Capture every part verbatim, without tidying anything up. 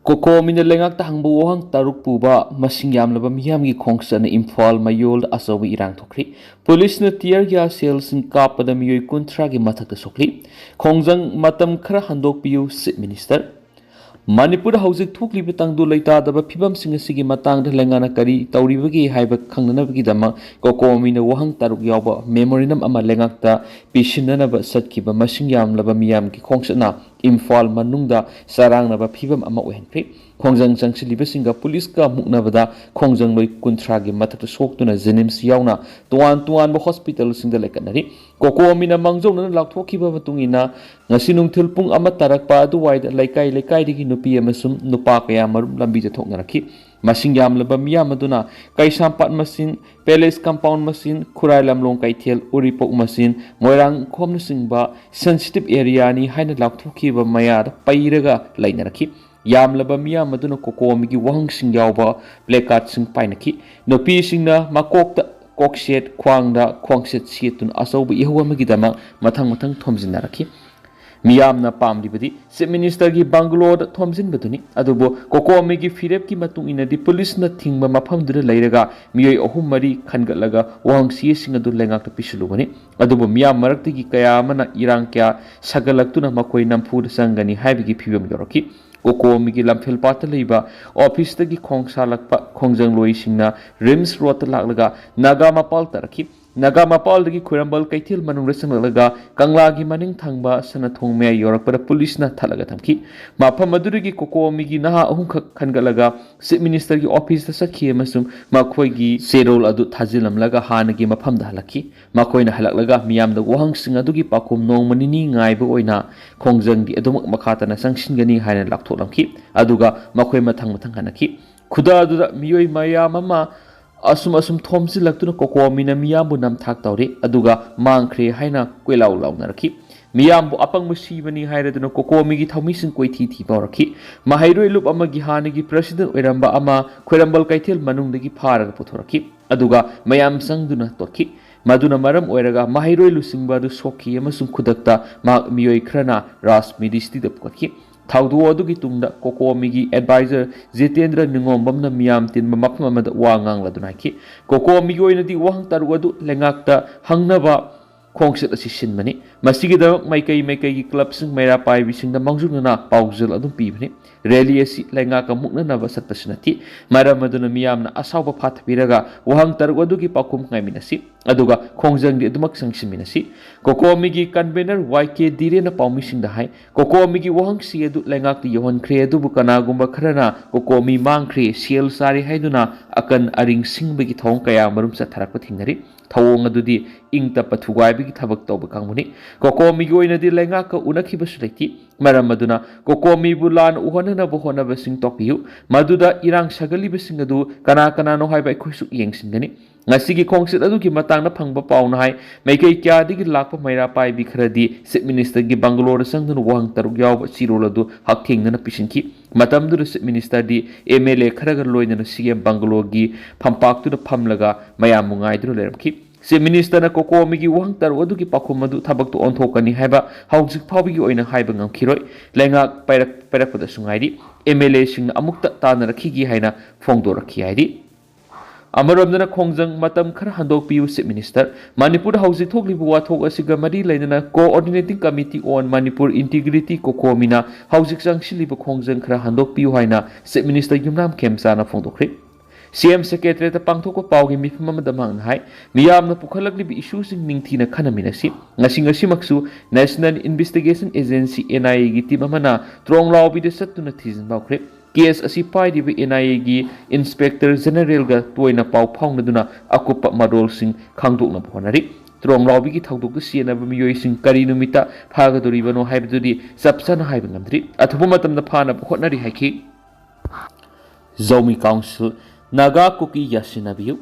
ꯀꯣꯀꯣꯃꯤꯅ ꯂꯩꯉꯥꯛꯇ ꯍꯪꯕ ꯋꯥꯍꯪ ꯇꯔꯨꯛ ꯄꯨꯕ ꯃꯁꯤꯡ ꯌꯥꯝꯂꯕ ꯃꯤꯌꯥꯝꯒꯤ ꯈꯣꯡꯆꯠꯅ ꯏꯝꯐꯥꯜ ꯃꯌꯣꯜꯗ ꯑꯆꯧꯕ ꯏꯔꯥꯡ ꯊꯣꯛꯈ꯭ꯔꯤ꯫ ꯄꯨꯂꯤꯁꯅ tear gas shellꯁꯤꯡ ꯀꯥꯞꯄꯗ ꯃꯤꯑꯣꯏ ꯀꯨꯟꯊ꯭ꯔꯥꯒꯤ ꯃꯊꯛꯇ ꯁꯣꯛꯂꯤ꯫ ꯈꯣꯡꯖꯪ ꯃꯇꯝ ꯈꯔ ꯍꯟꯗꯣꯛꯄꯤꯌꯨ, Chief Minister꯫ ꯃꯅꯤꯄꯨꯔꯗ ꯍꯧꯖꯤꯛ ꯊꯣꯛꯂꯤꯕ ꯇꯪꯗꯨ ꯂꯩꯇꯥꯗꯕ ꯐꯤꯕꯝꯁꯤꯡ ꯑꯁꯤꯒꯤ ꯃꯇꯥꯡꯗ ꯂꯩꯉꯥꯛꯅ ꯀꯔꯤ ꯇꯧꯔꯤꯕꯒꯦ ꯍꯥꯏꯕ ꯈꯪꯅꯅꯕꯒꯤꯗꯃꯛ ꯀꯣꯀꯣꯃꯤꯅ ꯋꯥꯍꯪ ꯇꯔꯨꯛ ꯌꯥꯎꯕ memorandum ꯑꯃ ꯂꯩꯉꯥꯛꯇ ꯄꯤꯁꯤꯟꯅꯅꯕ ꯆꯠꯈꯤꯕ ꯃꯁꯤꯡ ꯌꯥꯝꯂꯕ ꯃꯤꯌꯥꯝꯒꯤ ꯈꯣꯡꯆꯠꯅ ꯏꯝꯐꯥꯜ ꯃꯅꯨꯡꯗ ꯆꯔꯥꯡꯅꯕ ꯐꯤꯕꯝ ꯑꯃ ꯑꯣꯏꯍꯟꯈ꯭ꯔꯤ꯫ ꯈꯣꯡꯖꯪ ꯆꯪꯁꯤꯜꯂꯤꯕꯁꯤꯡꯒ ꯄꯨꯂꯤꯁꯀ ꯃꯨꯛꯅꯕꯗ ꯈꯣꯡꯖꯪꯂꯣꯏ ꯀꯨꯟꯊ꯭ꯔꯥꯒꯤ ꯃꯊꯛꯇ ꯁꯣꯛꯇꯨꯅ JNIMS ꯌꯥꯎꯅ ꯇꯣꯉꯥꯟ ꯇꯣꯉꯥꯟꯕ hospitalꯁꯤꯡꯗ ꯂꯩꯈꯠꯅꯔꯤ꯫ ꯀꯣꯀꯣꯃꯤꯅ ꯃꯥꯡꯖꯧꯅꯅ ꯂꯥꯎꯊꯣꯛꯈꯤꯕ ꯃꯇꯨꯡ ꯏꯟꯅ, ꯉꯁꯤ ꯅꯨꯡꯊꯤꯜ ꯄꯨꯡ ꯑꯃ ꯇꯥꯔꯛꯄ ꯑꯗꯨꯋꯥꯏꯗ ꯂꯩꯀꯥꯏ ꯂꯩꯀꯥꯏꯗꯒꯤ ꯅꯨꯄꯤ ꯑꯃꯁꯨꯡ ꯅꯨꯄꯥ ꯀꯌꯥ ꯃꯔꯨꯝ ꯂꯝꯕꯤꯗ ꯊꯣꯛꯅꯔꯛꯈꯤ꯫ ꯃꯁꯤꯡ ꯌꯥꯝꯂꯕ ꯃꯤꯌꯥꯝ ꯑꯗꯨꯅ ꯀꯩꯁꯥꯝꯄꯥꯠ ꯃꯆꯤꯟ, Palace compound ꯃꯆꯤꯟ, ꯈꯨꯔꯥꯏ ꯂꯝꯂꯣꯡ ꯀꯩꯊꯦꯜ, ꯎꯔꯤꯄꯣꯛ ꯃꯆꯤꯟ, ꯃꯣꯏꯔꯥꯡꯈꯣꯝꯅꯆꯤꯡꯕ sensitive areaꯅꯤ ꯍꯥꯏꯅ ꯂꯥꯎꯊꯣꯛꯈꯤꯕ ꯃꯌꯥꯗ ꯄꯩꯔꯒ ꯂꯩꯅꯔꯛꯈꯤ꯫ ꯌꯥꯝꯂꯕ ꯃꯤꯌꯥꯝ ꯑꯗꯨꯅ ꯀꯣꯀꯣꯃꯤꯒꯤ ꯋꯥꯍꯪꯁꯤꯡ ꯌꯥꯎꯕ placardꯁꯤꯡ ꯄꯥꯏꯅꯈꯤ꯫ ꯅꯨꯄꯤꯁꯤꯡꯅ ꯃꯀꯣꯛꯇ ꯀꯣꯛꯁꯦꯠ, ꯈ꯭ꯋꯥꯡꯗ ꯈ꯭ꯋꯥꯡꯁꯦꯠ ꯁꯦꯠꯇꯨꯅ ꯑꯆꯧꯕ ꯏꯍꯧ ꯑꯃꯒꯤꯗꯃꯛ ꯃꯊꯪ ꯃꯊꯪ ꯊꯣꯝꯖꯤꯟꯅꯔꯛꯈꯤ꯫ ꯃꯤꯌꯥꯝꯅ ꯄꯥꯝꯂꯤꯕꯗꯤ Chief Ministerꯒꯤ bungalowꯗ ꯊꯣꯝꯖꯤꯟꯕꯗꯨꯅꯤ꯫ ꯑꯗꯨꯕꯨ ꯀꯣꯀꯣꯃꯤꯒꯤ ꯐꯤꯔꯦꯞꯀꯤ ꯃꯇꯨꯡ ꯏꯟꯅꯗꯤ ꯄꯨꯂꯤꯁꯅ ꯊꯤꯡꯕ ꯃꯐꯝꯗꯨꯗ ꯂꯩꯔꯒ ꯃꯤꯑꯣꯏ ꯑꯍꯨꯝ ꯃꯔꯤ ꯈꯟꯒꯠꯂꯒ ꯋꯥꯍꯪ ꯆꯦꯁꯤꯡ ꯑꯗꯨ ꯂꯩꯉꯥꯛꯇ ꯄꯤꯁꯤꯜꯂꯨꯕꯅꯤ꯫ ꯑꯗꯨꯕꯨ ꯃꯤꯌꯥꯝ ꯃꯔꯛꯇꯒꯤ ꯀꯌꯥ ꯑꯃꯅ ꯏꯔꯥꯡ ꯀꯌꯥ ꯁꯥꯒꯠꯂꯛꯇꯨꯅ ꯃꯈꯣꯏ ꯅꯝꯐꯨꯗ ꯆꯪꯒꯅꯤ ꯍꯥꯏꯕꯒꯤ ꯐꯤꯕꯝ ꯌꯧꯔꯛꯈꯤ꯫ ꯀꯣꯀꯣꯃꯤꯒꯤ ꯂꯝꯐꯦꯜ ꯄꯥꯠꯇ ꯂꯩꯕ officeꯇꯒꯤ ꯈꯣꯡꯁꯥꯜꯂꯛꯄ ꯈꯣꯡꯖꯪꯂꯣꯏꯁꯤꯡꯅ RIMS roadꯇ ꯂꯥꯛꯂꯒ ꯅꯥꯒꯥ ꯃꯄꯥꯜ ꯇꯥꯔꯛꯈꯤ꯫ ꯅꯥꯒꯥ ꯃꯄꯥꯜꯗꯒꯤ ꯈ꯭ꯋꯥꯏꯔꯝꯕꯟ ꯀꯩꯊꯦꯜ ꯃꯅꯨꯡꯗ ꯆꯪꯂꯛꯂꯒ ꯀꯪꯂꯥꯒꯤ ꯃꯅꯤꯡ ꯊꯪꯕ ꯁꯅꯥꯊꯣꯡ ꯃꯌꯥꯏ ꯌꯧꯔꯛꯄꯗ ꯄꯨꯂꯤꯁꯅ ꯊꯠꯂꯒ ꯊꯝꯈꯤ꯫ ꯃꯐꯝ ꯑꯗꯨꯗꯒꯤ ꯀꯣꯀꯣꯃꯤꯒꯤ ꯅꯍꯥ ꯑꯍꯨꯝꯈꯛ ꯈꯟꯒꯠꯂꯒ Chief Ministerꯒꯤ officeꯇ ꯆꯠꯈꯤ ꯑꯃꯁꯨꯡ ꯃꯈꯣꯏꯒꯤ ꯆꯦꯔꯣꯜ ꯑꯗꯨ ꯊꯥꯖꯤꯜꯂꯝꯂꯒ ꯍꯥꯟꯅꯒꯤ ꯃꯐꯝꯗ ꯍꯜꯂꯛꯈꯤ꯫ ꯃꯈꯣꯏꯅ ꯍꯜꯂꯛꯂꯒ ꯃꯤꯌꯥꯝꯗ ꯋꯥꯍꯪꯁꯤꯡ ꯑꯗꯨꯒꯤ ꯄꯥꯎꯈꯨꯝ ꯅꯣꯡꯃ ꯅꯤꯅꯤ ꯉꯥꯏꯕ ꯑꯣꯏꯅ ꯈꯣꯡꯖꯪꯒꯤ ꯑꯗꯨꯃꯛ ꯃꯈꯥ ꯇꯥꯅ ꯆꯪꯁꯤꯟꯒꯅꯤ ꯍꯥꯏꯅ ꯂꯥꯎꯊꯣꯛꯂꯝꯈꯤ꯫ ꯑꯗꯨꯒ ꯃꯈꯣꯏ ꯃꯊꯪ ꯃꯊꯪ ꯍꯟꯅꯈꯤ꯫ ꯈꯨꯗꯛ ꯑꯗꯨꯗ ꯃꯤꯑꯣꯏ ꯃꯌꯥꯝ ꯑꯃ ꯑꯁꯨꯝ ꯑꯁꯨꯝ ꯊꯣꯝꯖꯤꯜꯂꯛꯇꯨꯅ ꯀꯣꯀꯣꯃꯤꯅ ꯃꯤꯌꯥꯝꯕꯨ ꯅꯝꯊꯥꯛ ꯇꯧꯔꯦ, ꯑꯗꯨꯒ ꯃꯥꯡꯈ꯭ꯔꯦ ꯍꯥꯏꯅ ꯀꯣꯏꯂꯥꯎ ꯂꯥꯎꯅꯔꯛꯈꯤ꯫ ꯃꯤꯌꯥꯝꯕꯨ ꯑꯄꯪꯕ ꯁꯤꯕꯅꯤ ꯍꯥꯏꯔꯗꯨꯅ ꯀꯣꯀꯣꯃꯤꯒꯤ ꯊꯧꯃꯤꯁꯤꯡ ꯀꯣꯏꯊꯤ ꯊꯤꯕ ꯍꯧꯔꯛꯈꯤ꯫ ꯃꯍꯩꯔꯣꯏ ꯂꯨꯞ ꯑꯃꯒꯤ ꯍꯥꯟꯅꯒꯤ president ꯑꯣꯏꯔꯝꯕ ꯑꯃ ꯈ꯭ꯋꯥꯏꯔꯝꯕꯟ ꯀꯩꯊꯦꯜ ꯃꯅꯨꯡꯗꯒꯤ ꯐꯥꯔꯒ ꯄꯨꯊꯣꯔꯛꯈꯤ꯫ ꯑꯗꯨꯒ ꯃꯌꯥꯝ ꯆꯪꯗꯨꯅ ꯇꯣꯠꯈꯤ꯫ ꯃꯗꯨꯅ ꯃꯔꯝ ꯑꯣꯏꯔꯒ ꯃꯍꯩꯔꯣꯏ ꯂꯨꯆꯤꯡꯕ ꯑꯗꯨ ꯁꯣꯛꯈꯤ ꯑꯃꯁꯨꯡ ꯈꯨꯗꯛꯇ ꯃꯍꯥꯛ ꯃꯤꯑꯣꯏ ꯈꯔꯅ ꯔꯥꯖ ꯃꯤꯗꯤꯁꯇꯤꯗ ꯄꯨꯈꯠꯈꯤ꯫ ꯊꯧꯗꯣꯛ ꯑꯗꯨꯒꯤ ꯇꯨꯡꯗ ꯀꯣꯀꯣꯃꯤꯒꯤ ꯑꯦꯗꯚꯥꯏꯖꯔ ꯖꯤꯇꯦꯟꯗ꯭ꯔ ꯅꯤꯉꯣꯝꯕꯝꯅ ꯃꯤꯌꯥꯝ ꯇꯤꯟꯕ ꯃꯐꯝ ꯑꯃꯗ ꯋꯥ ꯉꯥꯡꯂꯗꯨꯅ ꯍꯥꯏꯈꯤ꯫ ꯀꯣꯀꯣꯃꯤꯒꯤ ꯑꯣꯏꯅꯗꯤ ꯋꯥꯍꯪ ꯇꯔꯨꯛ ꯑꯗꯨ ꯂꯩꯉꯥꯛꯇ ꯍꯪꯅꯕ ꯈꯣꯡꯆꯠ ꯑꯁꯤ ꯁꯤꯟꯕꯅꯤ꯫ ꯃꯁꯤꯒꯤꯗꯃꯛ ꯃꯥꯏꯀꯩ ꯃꯥꯏꯀꯩꯒꯤ ꯀ꯭ꯂꯕꯁꯤꯡ, ꯃꯩꯔꯥ ꯄꯥꯏꯕꯤꯁꯤꯡꯗ ꯃꯥꯡꯖꯧꯅꯅ ꯄꯥꯎꯖꯦꯜ ꯑꯗꯨꯝ ꯄꯤꯕꯅꯤ꯫ ꯔꯦꯂꯤ ꯑꯁꯤ ꯂꯩꯉꯥꯛꯀ ꯃꯨꯛꯅꯅꯕ ꯆꯠꯄꯁꯨ ꯅꯠꯇꯦ꯫ ꯃꯔꯝ ꯑꯗꯨꯅ ꯃꯤꯌꯥꯝꯅ ꯑꯁꯥꯎꯕ ꯐꯥꯊꯕꯤꯔꯒ ꯋꯥꯍꯪ ꯇꯔꯨꯛ ꯑꯗꯨꯒꯤ ꯄꯥꯎꯈꯨꯝ ꯉꯥꯏꯃꯤꯟꯅꯁꯤ, ꯑꯗꯨꯒ ꯈꯣꯡꯖꯪꯗꯤ ꯑꯗꯨꯃꯛ ꯆꯪꯁꯤꯟꯃꯤꯟꯅꯁꯤ꯫ ꯀꯣꯀꯣꯃꯤꯒꯤ ꯀꯟꯚꯦꯅꯔ ꯋꯥꯏ ꯀꯦ ꯗꯤꯔꯦꯅ ꯄꯥꯎꯃꯤꯁꯤꯡꯗ ꯍꯥꯏ, ꯀꯣꯀꯣꯃꯤꯒꯤ ꯋꯥꯍꯪꯁꯤ ꯑꯗꯨ ꯂꯩꯉꯥꯛꯇ ꯌꯧꯍꯟꯈ꯭ꯔꯦ, ꯑꯗꯨꯕꯨ ꯀꯅꯥꯒꯨꯝꯕ ꯈꯔꯅ ꯀꯣꯀꯣꯃꯤ ꯃꯥꯡꯈ꯭ꯔꯦ, ꯁꯦꯜ ꯆꯥꯔꯦ ꯍꯥꯏꯗꯨꯅ ꯑꯀꯟ ꯑꯔꯤꯡ ꯁꯤꯡꯕꯒꯤ ꯊꯧꯑꯣꯡ ꯀꯌꯥ ꯃꯔꯨꯝ ꯆꯠꯊꯔꯛꯄ ꯊꯦꯡꯅꯔꯤ꯫ ꯊꯧꯑꯣꯡ ꯑꯗꯨꯗꯤ ꯏꯪ ꯇꯞꯄ ꯊꯨꯒꯥꯏꯕꯒꯤ ꯊꯕꯛ ꯇꯧꯕ ꯀꯥꯡꯕꯨꯅꯤ꯫ ꯀꯣꯀꯣꯃꯤꯒꯤ ꯑꯣꯏꯅꯗꯤ ꯂꯩꯉꯥꯛꯀ ꯎꯅꯈꯤꯕꯁꯨ ꯂꯩꯇꯦ꯫ ꯃꯔꯝ ꯑꯗꯨꯅ ꯀꯣꯀꯣꯃꯤꯕꯨ ꯂꯥꯟꯅ ꯎꯍꯟꯅꯅꯕ ꯍꯣꯠꯅꯕꯁꯤꯡ ꯇꯣꯛꯄꯤꯌꯨ꯫ ꯃꯗꯨꯗ ꯏꯔꯥꯡ ꯁꯥꯒꯠꯂꯤꯕꯁꯤꯡ ꯑꯗꯨ ꯀꯅꯥ ꯀꯅꯥꯅꯣ ꯍꯥꯏꯕ ꯑꯩꯈꯣꯏꯁꯨ ꯌꯦꯡꯁꯤꯟꯒꯅꯤ꯫ ꯉꯁꯤꯒꯤ ꯈꯣꯡꯆꯠ ꯑꯗꯨꯒꯤ ꯃꯇꯥꯡꯗ ꯐꯪꯕ ꯄꯥꯎꯅ ꯍꯥꯏ, ꯃꯥꯏꯀꯩ ꯀꯌꯥꯗꯒꯤ ꯂꯥꯛꯄ ꯃꯩꯔꯥ ꯄꯥꯏꯕꯤ ꯈꯔꯗꯤ ꯆꯤꯐ ꯃꯤꯅꯤꯁꯇꯔꯒꯤ ꯕꯪꯒꯂꯣꯗ ꯆꯪꯗꯨꯅ ꯋꯥꯍꯪ ꯇꯔꯨꯛ ꯌꯥꯎꯕ ꯆꯤꯔꯣꯜ ꯑꯗꯨ ꯍꯛꯊꯦꯡꯅꯅ ꯄꯤꯁꯤꯟꯈꯤ꯫ ꯃꯇꯝꯗꯨꯗ ꯆꯤꯐ ꯃꯤꯅꯤꯁꯇꯔꯗꯤ ꯑꯦꯝ ꯑꯦꯜ ꯑꯦ ꯈꯔꯒ ꯂꯣꯏꯅꯅ ꯁꯤ ꯑꯦꯝ ꯕꯪꯒꯂꯣꯒꯤ ꯐꯝꯄꯥꯛꯇꯨꯗ ꯐꯝꯂꯒ ꯃꯌꯥꯝꯕꯨ ꯉꯥꯏꯗꯨꯅ ꯂꯩꯔꯝꯈꯤ꯫ ꯆꯤꯐ ꯃꯤꯅꯤꯁꯇꯔꯅ ꯀꯣꯀꯣꯃꯤꯒꯤ ꯋꯥꯍꯪ ꯇꯔꯨꯛ ꯑꯗꯨꯒꯤ ꯄꯥꯎꯈꯨꯝ ꯑꯗꯨ ꯊꯕꯛꯇ ꯑꯣꯟꯊꯣꯛꯀꯅꯤ ꯍꯥꯏꯕ ꯍꯧꯖꯤꯛ ꯐꯥꯎꯕꯒꯤ ꯑꯣꯏꯅ ꯍꯥꯏꯕ ꯉꯝꯈꯤꯔꯣꯏ꯫ ꯂꯩꯉꯥꯛ ꯄꯥꯏꯔꯛ-, ꯄꯥꯏꯔꯛꯄꯗꯁꯨ ꯉꯥꯏꯔꯤ꯫ ꯑꯦꯝ ꯑꯦꯜ ꯑꯦꯁꯤꯡꯅ ꯑꯃꯨꯛꯇ ꯇꯥꯟꯅꯔꯛꯈꯤꯒꯦ ꯍꯥꯏꯅ ꯐꯣꯡꯗꯣꯔꯛꯈꯤ ꯍꯥꯏꯔꯤ꯫ ꯑꯃꯔꯣꯝꯗꯅ ꯈꯣꯡꯖꯪ ꯃꯇꯝ ꯈꯔ ꯍꯟꯗꯣꯛꯄꯤꯌꯨ, ꯆꯤꯐ ꯃꯤꯅꯤꯁꯇꯔ꯫ ꯃꯅꯤꯄꯨꯔꯗ ꯍꯧꯖꯤꯛ ꯊꯣꯛꯂꯤꯕ ꯋꯥꯊꯣꯛ ꯑꯁꯤꯒ ꯃꯔꯤ ꯂꯩꯅꯅ Coordinating Committee on Manipur Integrity, ꯀꯣꯀꯣꯃꯤꯅ ꯍꯧꯖꯤꯛ ꯆꯪꯁꯤꯜꯂꯤꯕ ꯈꯣꯡꯖꯪ ꯈꯔ ꯍꯟꯗꯣꯛꯄꯤꯌꯨ ꯍꯥꯏꯅ ꯆꯤꯐ ꯃꯤꯅꯤꯁꯇꯔ ꯌꯨꯝꯅꯥꯝ ꯈꯦꯝꯆꯥꯅ ꯐꯣꯡꯗꯣꯛꯈ꯭ꯔꯦ꯫ ꯁꯤ ꯑꯦꯝ ꯁꯦꯀ꯭ꯔꯦꯇꯔꯤꯌꯦꯠꯇ ꯄꯥꯡꯊꯣꯛꯄ ꯄꯥꯎꯒꯤ ꯃꯤꯐꯝ ꯑꯃꯗ ꯃꯍꯥꯛꯅ ꯍꯥꯏ, ꯃꯤꯌꯥꯝꯅ ꯄꯨꯈꯠꯂꯛꯂꯤꯕ ꯏꯁꯨꯁꯤꯡ ꯅꯤꯡꯊꯤꯅ ꯈꯟꯅꯃꯤꯟꯅꯁꯤ꯫ ꯉꯁꯤ ꯉꯁꯤꯃꯛꯁꯨ National Investigation Agency, ꯑꯦꯟ ꯑꯥꯏ ꯑꯦꯒꯤ ꯇꯤꯝ ꯑꯃꯅ ꯇ꯭ꯔꯣꯡꯂꯥꯎꯕꯤꯗ ꯆꯠꯇꯨꯅ ꯊꯤꯖꯤꯟꯕ ꯍꯧꯈ꯭ꯔꯦ꯫ ꯀꯦꯁ ꯑꯁꯤ ꯄꯥꯏꯔꯤꯕ ꯑꯦꯟ ꯑꯥꯏ ꯑꯦꯒꯤ ꯏꯟꯁꯄꯦꯛꯇꯔ ꯖꯦꯅꯔꯦꯜꯒ ꯇꯣꯏꯅ ꯄꯥꯎ ꯐꯥꯎꯅꯗꯨꯅ ꯑꯀꯨꯞꯄ ꯃꯔꯣꯜꯁꯤꯡ ꯈꯪꯗꯣꯛꯅꯕ ꯍꯣꯠꯅꯔꯤ꯫ ꯇ꯭ꯔꯣꯡꯂꯥꯎꯕꯤꯒꯤ ꯊꯧꯗꯣꯛꯇ ꯆꯦꯟꯅꯕ ꯃꯤꯑꯣꯏꯁꯤꯡ ꯀꯔꯤ ꯅꯨꯃꯤꯠꯇ ꯐꯥꯒꯗꯧꯔꯤꯕꯅꯣ ꯍꯥꯏꯕꯗꯨꯗꯤ ꯆꯞ ꯆꯥꯅ ꯍꯥꯏꯕ ꯉꯝꯗ꯭ꯔꯤ꯫ ꯑꯊꯨꯕ ꯃꯇꯝꯗ ꯐꯥꯅꯕ ꯍꯣꯠꯅꯔꯤ ꯍꯥꯏꯈꯤ꯫ ꯖꯧꯃꯤ ꯀꯥꯎꯟꯁꯤꯜ, ꯅꯥꯒꯥ ꯀꯨꯀꯤ ꯌꯥꯁꯤꯟꯅꯕꯤꯌꯨ꯫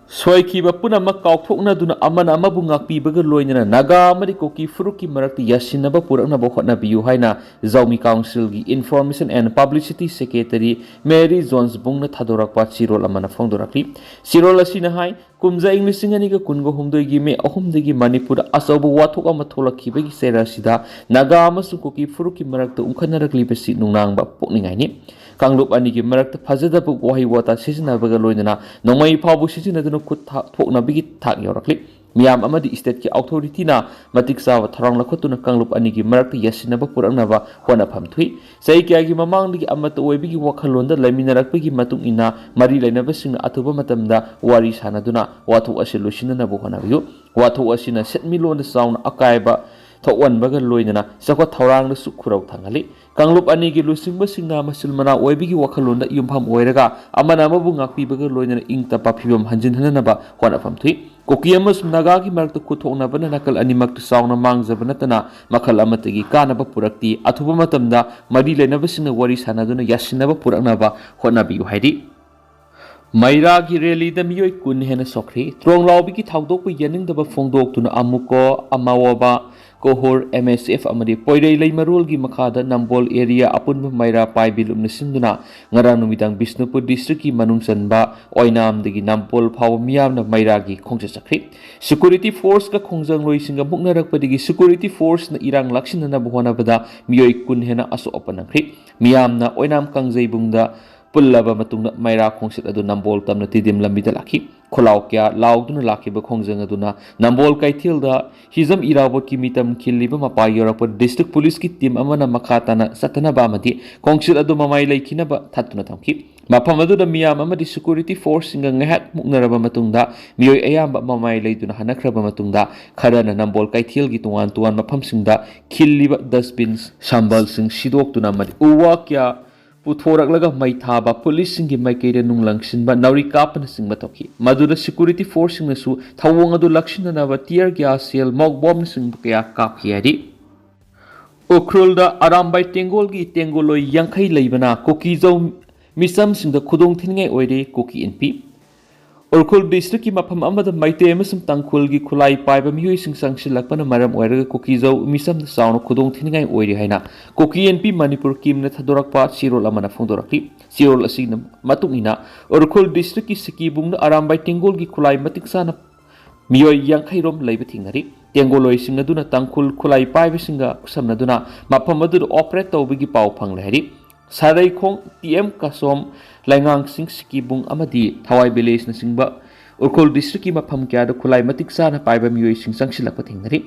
ꯁꯣꯏꯈꯤꯕ ꯄꯨꯝꯅꯃꯛ ꯀꯥꯎꯊꯣꯛꯅꯗꯨꯅ ꯑꯃꯅ ꯑꯃꯕꯨ ꯉꯥꯛꯄꯤꯕꯒ ꯂꯣꯏꯅꯅ ꯅꯥꯒꯥ ꯑꯃꯗꯤ ꯀꯨꯀꯤ ꯐꯨꯔꯨꯞꯀꯤ ꯃꯔꯛꯇ ꯌꯥꯁꯤꯟꯅꯕ ꯄꯨꯔꯛꯅꯕ ꯍꯣꯠꯅꯕꯤꯌꯨ ꯍꯥꯏꯅ ꯖꯧꯃꯤ ꯀꯥꯎꯟꯁꯤꯜꯒꯤ Information and Publicity Secretary Mary Jones ꯕꯨꯡꯅ ꯊꯥꯗꯣꯔꯛꯄ ꯆꯦꯔꯣꯜ ꯑꯃꯅ ꯐꯣꯡꯗꯣꯔꯛꯂꯤ꯫ ꯆꯦꯔꯣꯜ ꯑꯁꯤꯅ ꯍꯥꯏ, ꯀꯨꯝꯖꯥ ꯏꯪ ꯂꯤꯁꯤꯡ ꯑꯅꯤꯒ ꯀꯨꯟꯒ ꯍꯨꯝꯗꯣꯏꯒꯤ ꯃꯦ ꯑꯍꯨꯝꯗꯒꯤ ꯃꯅꯤꯄꯨꯔꯗ ꯑꯆꯧꯕ ꯋꯥꯊꯣꯛ ꯑꯃ ꯊꯣꯛꯂꯛꯈꯤꯕꯒꯤ ꯆꯩꯔꯥꯛ ꯑꯁꯤꯗ ꯅꯥꯒꯥ ꯑꯃꯁꯨꯡ ꯀꯨꯀꯤ ꯐꯨꯔꯨꯞꯀꯤ ꯃꯔꯛꯇ ꯎꯪꯈꯠꯅꯔꯛꯂꯤꯕꯁꯤ ꯅꯨꯡꯅꯥꯡꯕ ꯄꯣꯛꯅꯤꯡꯉꯥꯏꯅꯤ꯫ ꯀꯥꯡꯂꯨꯞ ꯑꯅꯤꯒꯤ ꯃꯔꯛꯇ ꯐꯖꯗꯕ ꯋꯥꯍꯩ ꯋꯥꯇꯥ ꯁꯤꯖꯤꯟꯅꯕꯒ ꯂꯣꯏꯅꯅ ꯅꯣꯡꯃꯩ ꯐꯥꯎꯕ ꯁꯤꯖꯤꯟꯅꯗꯨꯅ ꯈꯨꯠ ꯊꯥ-, ꯊꯣꯛꯅꯕꯒꯤ ꯊꯥꯛ ꯌꯧꯔꯛꯂꯤ꯫ ꯃꯤꯌꯥꯝ ꯑꯃꯗꯤ state ꯀꯤ authority ꯅ ꯃꯇꯤꯛ ꯆꯥꯕ ꯊꯧꯔꯥꯡ ꯂꯧꯈꯠꯇꯨꯅ ꯀꯥꯡꯂꯨꯞ ꯑꯅꯤꯒꯤ ꯃꯔꯛꯇ ꯌꯥꯁꯤꯟꯅꯕ ꯄꯨꯔꯛꯅꯕ ꯍꯣꯠꯅꯐꯝ ꯊꯣꯛꯏ꯫ ꯆꯍꯤ ꯀꯌꯥꯒꯤ ꯃꯃꯥꯡꯗꯒꯤ ꯑꯃꯠꯇ ꯑꯣꯏꯕꯒꯤ ꯋꯥꯈꯜꯂꯣꯟꯗ ꯂꯩꯃꯤꯟꯅꯔꯛꯄꯒꯤ ꯃꯇꯨꯡ ꯏꯟꯅ ꯃꯔꯤ ꯂꯩꯅꯕꯁꯤꯡꯅ ꯑꯊꯨꯕ ꯃꯇꯝꯗ ꯋꯥꯔꯤ ꯁꯥꯟꯅꯗꯨꯅ ꯋꯥꯊꯣꯛ ꯑꯁꯤ ꯂꯣꯏꯁꯤꯟꯅꯅꯕ ꯍꯣꯠꯅꯕꯤꯌꯨ꯫ ꯋꯥꯊꯣꯛ ꯑꯁꯤꯅ ꯁꯦꯟꯃꯤꯠꯂꯣꯟꯗ ꯆꯥꯎꯅ ꯑꯀꯥꯏꯕ ꯊꯣꯛꯍꯟꯕꯒ ꯂꯣꯏꯅꯅ ꯆꯥꯎꯈꯠ ꯊꯧꯔꯥꯡꯗꯁꯨ ꯈꯨꯔꯧ ꯊꯥꯡꯍꯜꯂꯤ꯫ ꯀꯥꯡꯂꯨꯞ ꯑꯅꯤꯒꯤ ꯂꯨꯆꯤꯡꯕꯁꯤꯡꯅ ꯃꯆꯤꯜ ꯃꯅꯥꯎ ꯑꯣꯏꯕꯒꯤ ꯋꯥꯈꯜꯂꯣꯟꯗ ꯌꯨꯝꯐꯝ ꯑꯣꯏꯔꯒ ꯑꯃꯅ ꯑꯃꯕꯨ ꯉꯥꯛꯄꯤꯕꯒ ꯂꯣꯏꯅꯅ ꯏꯪ ꯇꯞꯄ ꯐꯤꯕꯝ ꯍꯟꯖꯤꯟꯍꯟꯅꯕ ꯍꯣꯠꯅꯐꯝ ꯊꯣꯛꯏ꯫ ꯀꯨꯀꯤ ꯑꯃꯁꯨꯡ ꯅꯥꯒꯥꯒꯤ ꯃꯔꯛꯇ ꯈꯨꯠ ꯊꯣꯛꯅꯕꯅ ꯅꯥꯀꯜ ꯑꯅꯤꯃꯛꯇ ꯆꯥꯎꯅ ꯃꯥꯡꯖꯕ ꯅꯠꯇꯅ ꯃꯈꯜ ꯑꯃꯠꯇꯒꯤ ꯀꯥꯟꯅꯕ ꯄꯨꯔꯛꯇꯦ꯫ ꯑꯊꯨꯕ ꯃꯇꯝꯗ ꯃꯔꯤ ꯂꯩꯅꯕꯁꯤꯡꯅ ꯋꯥꯔꯤ ꯁꯥꯟꯅꯗꯨꯅ ꯌꯥꯁꯤꯟꯅꯕ ꯄꯨꯔꯛꯅꯕ ꯍꯣꯠꯅꯕꯤꯌꯨ ꯍꯥꯏꯔꯤ꯫ ꯃꯩꯔꯥꯒꯤ rally ꯗ ꯃꯤꯑꯣꯏ ꯀꯨꯟ ꯍꯦꯟꯅ ꯁꯣꯛꯈ꯭ꯔꯦ꯫ ꯇ꯭ꯔꯣꯡꯂꯥꯎꯕꯤꯒꯤ ꯊꯧꯗꯣꯛꯄꯨ ꯌꯥꯅꯤꯡꯗꯕ ꯐꯣꯡꯗꯣꯛꯇꯨꯅ ꯑꯃꯨꯀꯣ, ꯑꯃꯥꯋꯣꯕꯥ, ꯀꯣꯍꯨꯔ, M S F ꯑꯃꯗꯤ ꯄꯣꯏꯔꯩ ꯂꯩꯃꯔꯣꯜꯒꯤ ꯃꯈꯥꯗ ꯅꯝꯕꯣꯜ area ꯑꯄꯨꯟꯕ ꯃꯩꯔꯥ ꯄꯥꯏꯕꯤ ꯂꯨꯞꯅ ꯁꯤꯟꯗꯨꯅ ꯉꯔꯥꯡ ꯅꯨꯃꯤꯗꯥꯡ ꯕꯤꯁꯅꯨꯄꯨꯔ district ꯀꯤ ꯃꯅꯨꯡ ꯆꯟꯕ ꯑꯣꯏꯅꯥꯝꯗꯒꯤ ꯅꯝꯄꯣꯜ ꯐꯥꯎꯕ ꯃꯤꯌꯥꯝꯅ ꯃꯩꯔꯥꯒꯤ ꯈꯣꯡꯆꯠ ꯆꯠꯈ꯭ꯔꯤ꯫ Security force ꯀ ꯈꯣꯡꯖꯪꯂꯣꯏꯁꯤꯡꯒ ꯃꯨꯛꯅꯔꯛꯄꯗꯒꯤ security force ꯅ ꯏꯔꯥꯡ ꯂꯥꯛꯁꯤꯟꯅꯅꯕ ꯍꯣꯠꯅꯕꯗ ꯃꯤꯑꯣꯏ ꯀꯨꯟ ꯍꯦꯟꯅ ꯑꯁꯣꯛ ꯑꯄꯟ ꯅꯪꯈ꯭ꯔꯤ꯫ ꯃꯤꯌꯥꯝꯅ ꯑꯣꯏꯅꯥꯝ ꯀꯥꯡꯖꯩꯕꯨꯡꯗ ꯄꯨꯜꯂꯕ ꯃꯇꯨꯡꯗ ꯃꯩꯔꯥ ꯈꯣꯡꯆꯠ ꯑꯗꯨ ꯅꯝꯕꯣꯜ ꯇꯝꯅ ꯇꯤꯗꯤꯝ ꯂꯝꯕꯤꯗ ꯂꯥꯛꯈꯤ꯫ ꯈꯣꯜꯂꯥꯎ ꯀꯌꯥ ꯂꯥꯎꯗꯨꯅ ꯂꯥꯛꯈꯤꯕ ꯈꯣꯡꯖꯪ ꯑꯗꯨꯅ ꯅꯝꯕꯣꯜ ꯀꯩꯊꯦꯜꯗ ꯍꯤꯖꯝ ꯏꯔꯥꯕꯣꯠꯀꯤ ꯃꯤꯇꯝ ꯈꯤꯜꯂꯤꯕ ꯃꯄꯥ ꯌꯧꯔꯛꯄꯗ district police ꯀꯤ team ꯑꯃꯅ ꯃꯈꯥ ꯇꯥꯅ ꯆꯠꯊꯅꯕ ꯑꯃꯗꯤ ꯈꯣꯡꯆꯠ ꯑꯗꯨ ꯃꯃꯥꯏ ꯂꯩꯈꯤꯅꯕ ꯊꯠꯇꯨꯅ ꯊꯝꯈꯤ꯫ ꯃꯐꯝ ꯑꯗꯨꯗ ꯃꯤꯌꯥꯝ ꯑꯃꯗꯤ security force ꯁꯤꯡꯒ ꯉꯥꯏꯍꯥꯛ ꯃꯨꯛꯅꯔꯕ ꯃꯇꯨꯡꯗ ꯃꯤꯑꯣꯏ ꯑꯌꯥꯝꯕ ꯃꯃꯥꯏ ꯂꯩꯗꯨꯅ ꯍꯟꯅꯈ꯭ꯔꯕ ꯃꯇꯨꯡꯗ ꯈꯔꯅ ꯅꯝꯕꯣꯜ ꯀꯩꯊꯦꯜꯒꯤ ꯇꯣꯉꯥꯟ ꯇꯣꯉꯥꯟꯕ ꯃꯐꯝꯁꯤꯡꯗ ꯈꯤꯜꯂꯤꯕ dustbin ꯁꯝꯕꯜꯁꯤꯡ ꯁꯤꯗꯣꯛꯇꯨꯅ ꯑꯃꯗꯤ ꯎ ꯋꯥ ꯀꯌꯥ ꯄꯨꯊꯣꯔꯛꯂꯒ ꯃꯩ ꯊꯥꯕ, police ꯁꯤꯡꯒꯤ ꯃꯥꯏꯀꯩꯗ ꯅꯨꯡ ꯂꯪꯁꯤꯟꯕ, ꯅꯥꯎꯔꯤ ꯀꯥꯞꯄꯅꯆꯤꯡꯕ ꯇꯧꯈꯤ꯫ ꯃꯗꯨꯗ security force ꯁꯤꯡꯅꯁꯨ ꯊꯧꯑꯣꯡ ꯑꯗꯨ ꯂꯥꯛꯁꯤꯟꯅꯅꯕ tear gas shell, mock bomb ꯅꯆꯤꯡꯕ ꯀꯌꯥ ꯀꯥꯞꯈꯤ ꯍꯥꯏꯔꯤ꯫ ꯎꯈ꯭ꯔꯨꯜꯗ ꯑꯔꯥꯝꯕꯥꯏ ꯇꯦꯡꯒꯣꯜꯒꯤ ꯇꯦꯡꯒꯣꯜꯂꯣꯏ ꯌꯥꯡꯈꯩ ꯂꯩꯕꯅ ꯀꯨꯀꯤꯖꯧ ꯃꯤꯆꯝꯁꯤꯡꯗ ꯈꯨꯗꯣꯡ ꯊꯤꯅꯤꯡꯉꯥꯏ ꯑꯣꯏꯔꯦ, ꯀꯨꯀꯤ ꯏꯟꯄꯤ꯫ ꯎꯈ꯭ꯔꯨꯜ ꯗꯤꯁꯇ꯭ꯔꯤꯛꯀꯤ ꯃꯐꯝ ꯑꯃꯗ ꯃꯩꯇꯩ ꯑꯃꯁꯨꯡ ꯇꯥꯡꯈꯨꯜꯒꯤ ꯈꯨꯠꯂꯥꯏ ꯄꯥꯏꯕ ꯃꯤꯑꯣꯏꯁꯤꯡ ꯆꯪꯁꯤꯜꯂꯛꯄꯅ ꯃꯔꯝ ꯑꯣꯏꯔꯒ ꯀꯨꯀꯤꯖꯧ ꯃꯤꯆꯝꯗ ꯆꯥꯎꯅ ꯈꯨꯗꯣꯡ ꯊꯤꯅꯤꯡꯉꯥꯏ ꯑꯣꯏꯔꯤ ꯍꯥꯏꯅ ꯀꯨꯀꯤ ꯑꯦꯟ ꯄꯤ ꯃꯅꯤꯄꯨꯔ ꯀꯤꯝꯅ ꯊꯥꯗꯣꯔꯛꯄ ꯆꯦꯔꯣꯜ ꯑꯃꯅ ꯐꯣꯡꯗꯣꯔꯛꯂꯤ꯫ ꯆꯦꯔꯣꯜ ꯑꯁꯤꯒꯤ ꯃꯇꯨꯡ ꯏꯟꯅ, ꯎꯈ꯭ꯔꯨꯜ ꯗꯤꯁꯇ꯭ꯔꯤꯛꯀꯤ ꯁꯤꯀꯤꯕꯨꯡꯗ ꯑꯔꯥꯝꯕꯥꯏ ꯇꯦꯡꯒꯣꯜꯒꯤ ꯈꯨꯠꯂꯥꯏ ꯃꯇꯤꯛ ꯆꯥꯅ ꯃꯤꯑꯣꯏ ꯌꯥꯡꯈꯩ ꯔꯣꯝ ꯂꯩꯕ ꯊꯦꯡꯅꯔꯤ꯫ ꯇꯦꯡꯒꯣꯂꯣꯏꯁꯤꯡ ꯑꯗꯨꯅ ꯇꯥꯡꯈꯨꯜ ꯈꯨꯠꯂꯥꯏ ꯄꯥꯏꯕꯁꯤꯡꯒ ꯈꯨꯠꯁꯝꯅꯗꯨꯅ ꯃꯐꯝ ꯑꯗꯨꯗ ꯑꯣꯄꯔꯦꯠ ꯇꯧꯕꯒꯤ ꯄꯥꯎ ꯐꯪꯂꯦ ꯍꯥꯏꯔꯤ꯫ ꯁꯥꯔꯩꯈꯣꯡ, ꯇꯤ ꯑꯦꯝ ꯀꯥꯁꯣꯝ, ꯂꯩꯉꯥꯡꯁꯤꯡ, ꯁꯤꯀꯤꯕꯨꯡ ꯑꯃꯗꯤ ꯊꯋꯥꯏ ꯚꯤꯂꯦꯖꯅꯆꯤꯡꯕ ꯎꯈ꯭ꯔꯨꯜ ꯗꯤꯁꯇ꯭ꯔꯤꯛꯀꯤ ꯃꯐꯝ ꯀꯌꯥꯗ ꯈꯨꯠꯂꯥꯏ ꯃꯇꯤꯛ ꯆꯥꯅ ꯄꯥꯏꯕ ꯃꯤꯑꯣꯏꯁꯤꯡ ꯆꯪꯁꯤꯜꯂꯛꯄ ꯊꯦꯡꯅꯔꯤ꯫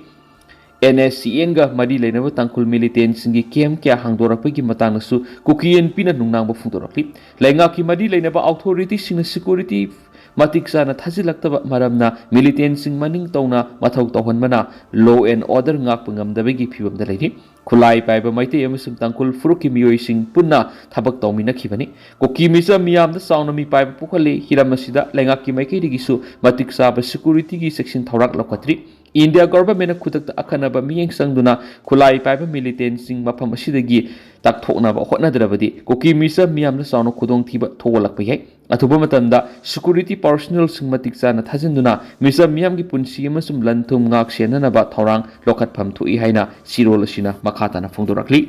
ꯑꯦꯟ ꯑꯦꯁ ꯁꯤ ꯑꯦꯟꯒ ꯃꯔꯤ ꯂꯩꯅꯕ ꯇꯥꯡꯈꯨꯜ ꯃꯤꯂꯤꯇꯦꯟꯁꯤꯡꯒꯤ ꯀꯦꯝ ꯀꯌꯥ ꯍꯥꯡꯗꯣꯔꯛꯄꯒꯤ ꯃꯇꯥꯡꯗꯁꯨ ꯀꯨꯀꯤ ꯑꯦꯟ ꯄꯤꯅ ꯅꯨꯡꯅꯥꯡꯕ ꯐꯣꯡꯗꯣꯔꯛꯂꯤ꯫ ꯂꯩꯉꯥꯛꯀꯤ ꯃꯔꯤ ꯂꯩꯅꯕ ꯑꯣꯊꯣꯔꯤꯇꯤꯁꯤꯡꯅ ꯁꯦꯀ꯭ꯌꯨꯔꯤꯇꯤ ꯃꯇꯤꯛ ꯆꯥꯅ ꯊꯥꯖꯤꯜꯂꯛꯇꯕ ꯃꯔꯝꯅ ꯃꯤꯂꯤꯇꯦꯟꯁꯤꯡ ꯃꯅꯤꯡ ꯇꯧꯅ ꯃꯊꯧ ꯇꯧꯍꯟꯕꯅ ꯂꯣ ꯑꯦꯟ ꯑꯣꯔꯗꯔ ꯉꯥꯛꯄ ꯉꯝꯗꯕꯒꯤ ꯐꯤꯕꯝꯗ ꯂꯩꯔꯤ꯫ ꯈꯨꯠꯂꯥꯏ ꯄꯥꯏꯕ ꯃꯩꯇꯩ ꯑꯃꯁꯨꯡ ꯇꯥꯡꯈꯨꯜ ꯐꯨꯔꯨꯞꯀꯤ ꯃꯤꯑꯣꯏꯁꯤꯡ ꯄꯨꯟꯅ ꯊꯕꯛ ꯇꯧꯃꯤꯟꯅꯈꯤꯕꯅꯤ꯫ ꯀꯨꯀꯤ ꯃꯤꯆꯝ ꯃꯤꯌꯥꯝꯗ ꯆꯥꯎꯅ ꯃꯤꯄꯥꯏꯕ ꯄꯣꯛꯍꯜꯂꯤ꯫ ꯍꯤꯔꯝ ꯑꯁꯤꯗ ꯂꯩꯉꯥꯛꯀꯤ ꯃꯥꯏꯀꯩꯗꯒꯤꯁꯨ ꯃꯇꯤꯛ ꯆꯥꯕ ꯁꯦꯀ꯭ꯌꯨꯔꯤꯇꯤꯒꯤ ꯆꯦꯛꯁꯤꯟ ꯊꯧꯔꯥꯡ ꯂꯧꯈꯠꯇ꯭ꯔꯤ꯫ ꯏꯟꯗꯤꯌꯥ ꯒꯣꯚꯔꯟꯃꯦꯟꯠꯅ ꯈꯨꯗꯛꯇ ꯑꯈꯟꯅꯕ ꯃꯤꯠꯌꯦꯡ ꯆꯪꯗꯨꯅ ꯈꯨꯠꯂꯥꯏ ꯄꯥꯏꯕ ꯃꯤꯂꯤꯇꯦꯟꯁꯤꯡ ꯃꯐꯝ ꯑꯁꯤꯗꯒꯤ ꯇꯛꯊꯣꯛꯅꯕ ꯍꯣꯠꯅꯗ꯭ꯔꯕꯗꯤ ꯀꯨꯀꯤ ꯃꯤꯆꯝ ꯃꯤꯌꯥꯝꯗ ꯆꯥꯎꯅ ꯈꯨꯗꯣꯡꯊꯤꯕ ꯊꯣꯛꯍꯜꯂꯛꯄ ꯌꯥꯏ꯫ ꯑꯊꯨꯕ ꯃꯇꯝꯗ ꯁꯦꯀ꯭ꯌꯨꯔꯤꯇꯤ ꯄꯥꯔꯁꯣꯅꯦꯜꯁꯤꯡ ꯃꯇꯤꯛ ꯆꯥꯅ ꯊꯥꯖꯤꯟꯗꯨꯅ ꯃꯤꯆꯝ ꯃꯤꯌꯥꯝꯒꯤ ꯄꯨꯟꯁꯤ ꯑꯃꯁꯨꯡ ꯂꯟ ꯊꯨꯝ ꯉꯥꯛ ꯁꯦꯟꯅꯅꯕ ꯊꯧꯔꯥꯡ ꯂꯧꯈꯠꯐꯝ ꯊꯣꯛꯏ ꯍꯥꯏꯅ ꯆꯦꯔꯣꯜ ꯑꯁꯤꯅ ꯃꯈꯥ ꯇꯥꯅ ꯐꯣꯡꯗꯣꯔꯛꯂꯤ꯫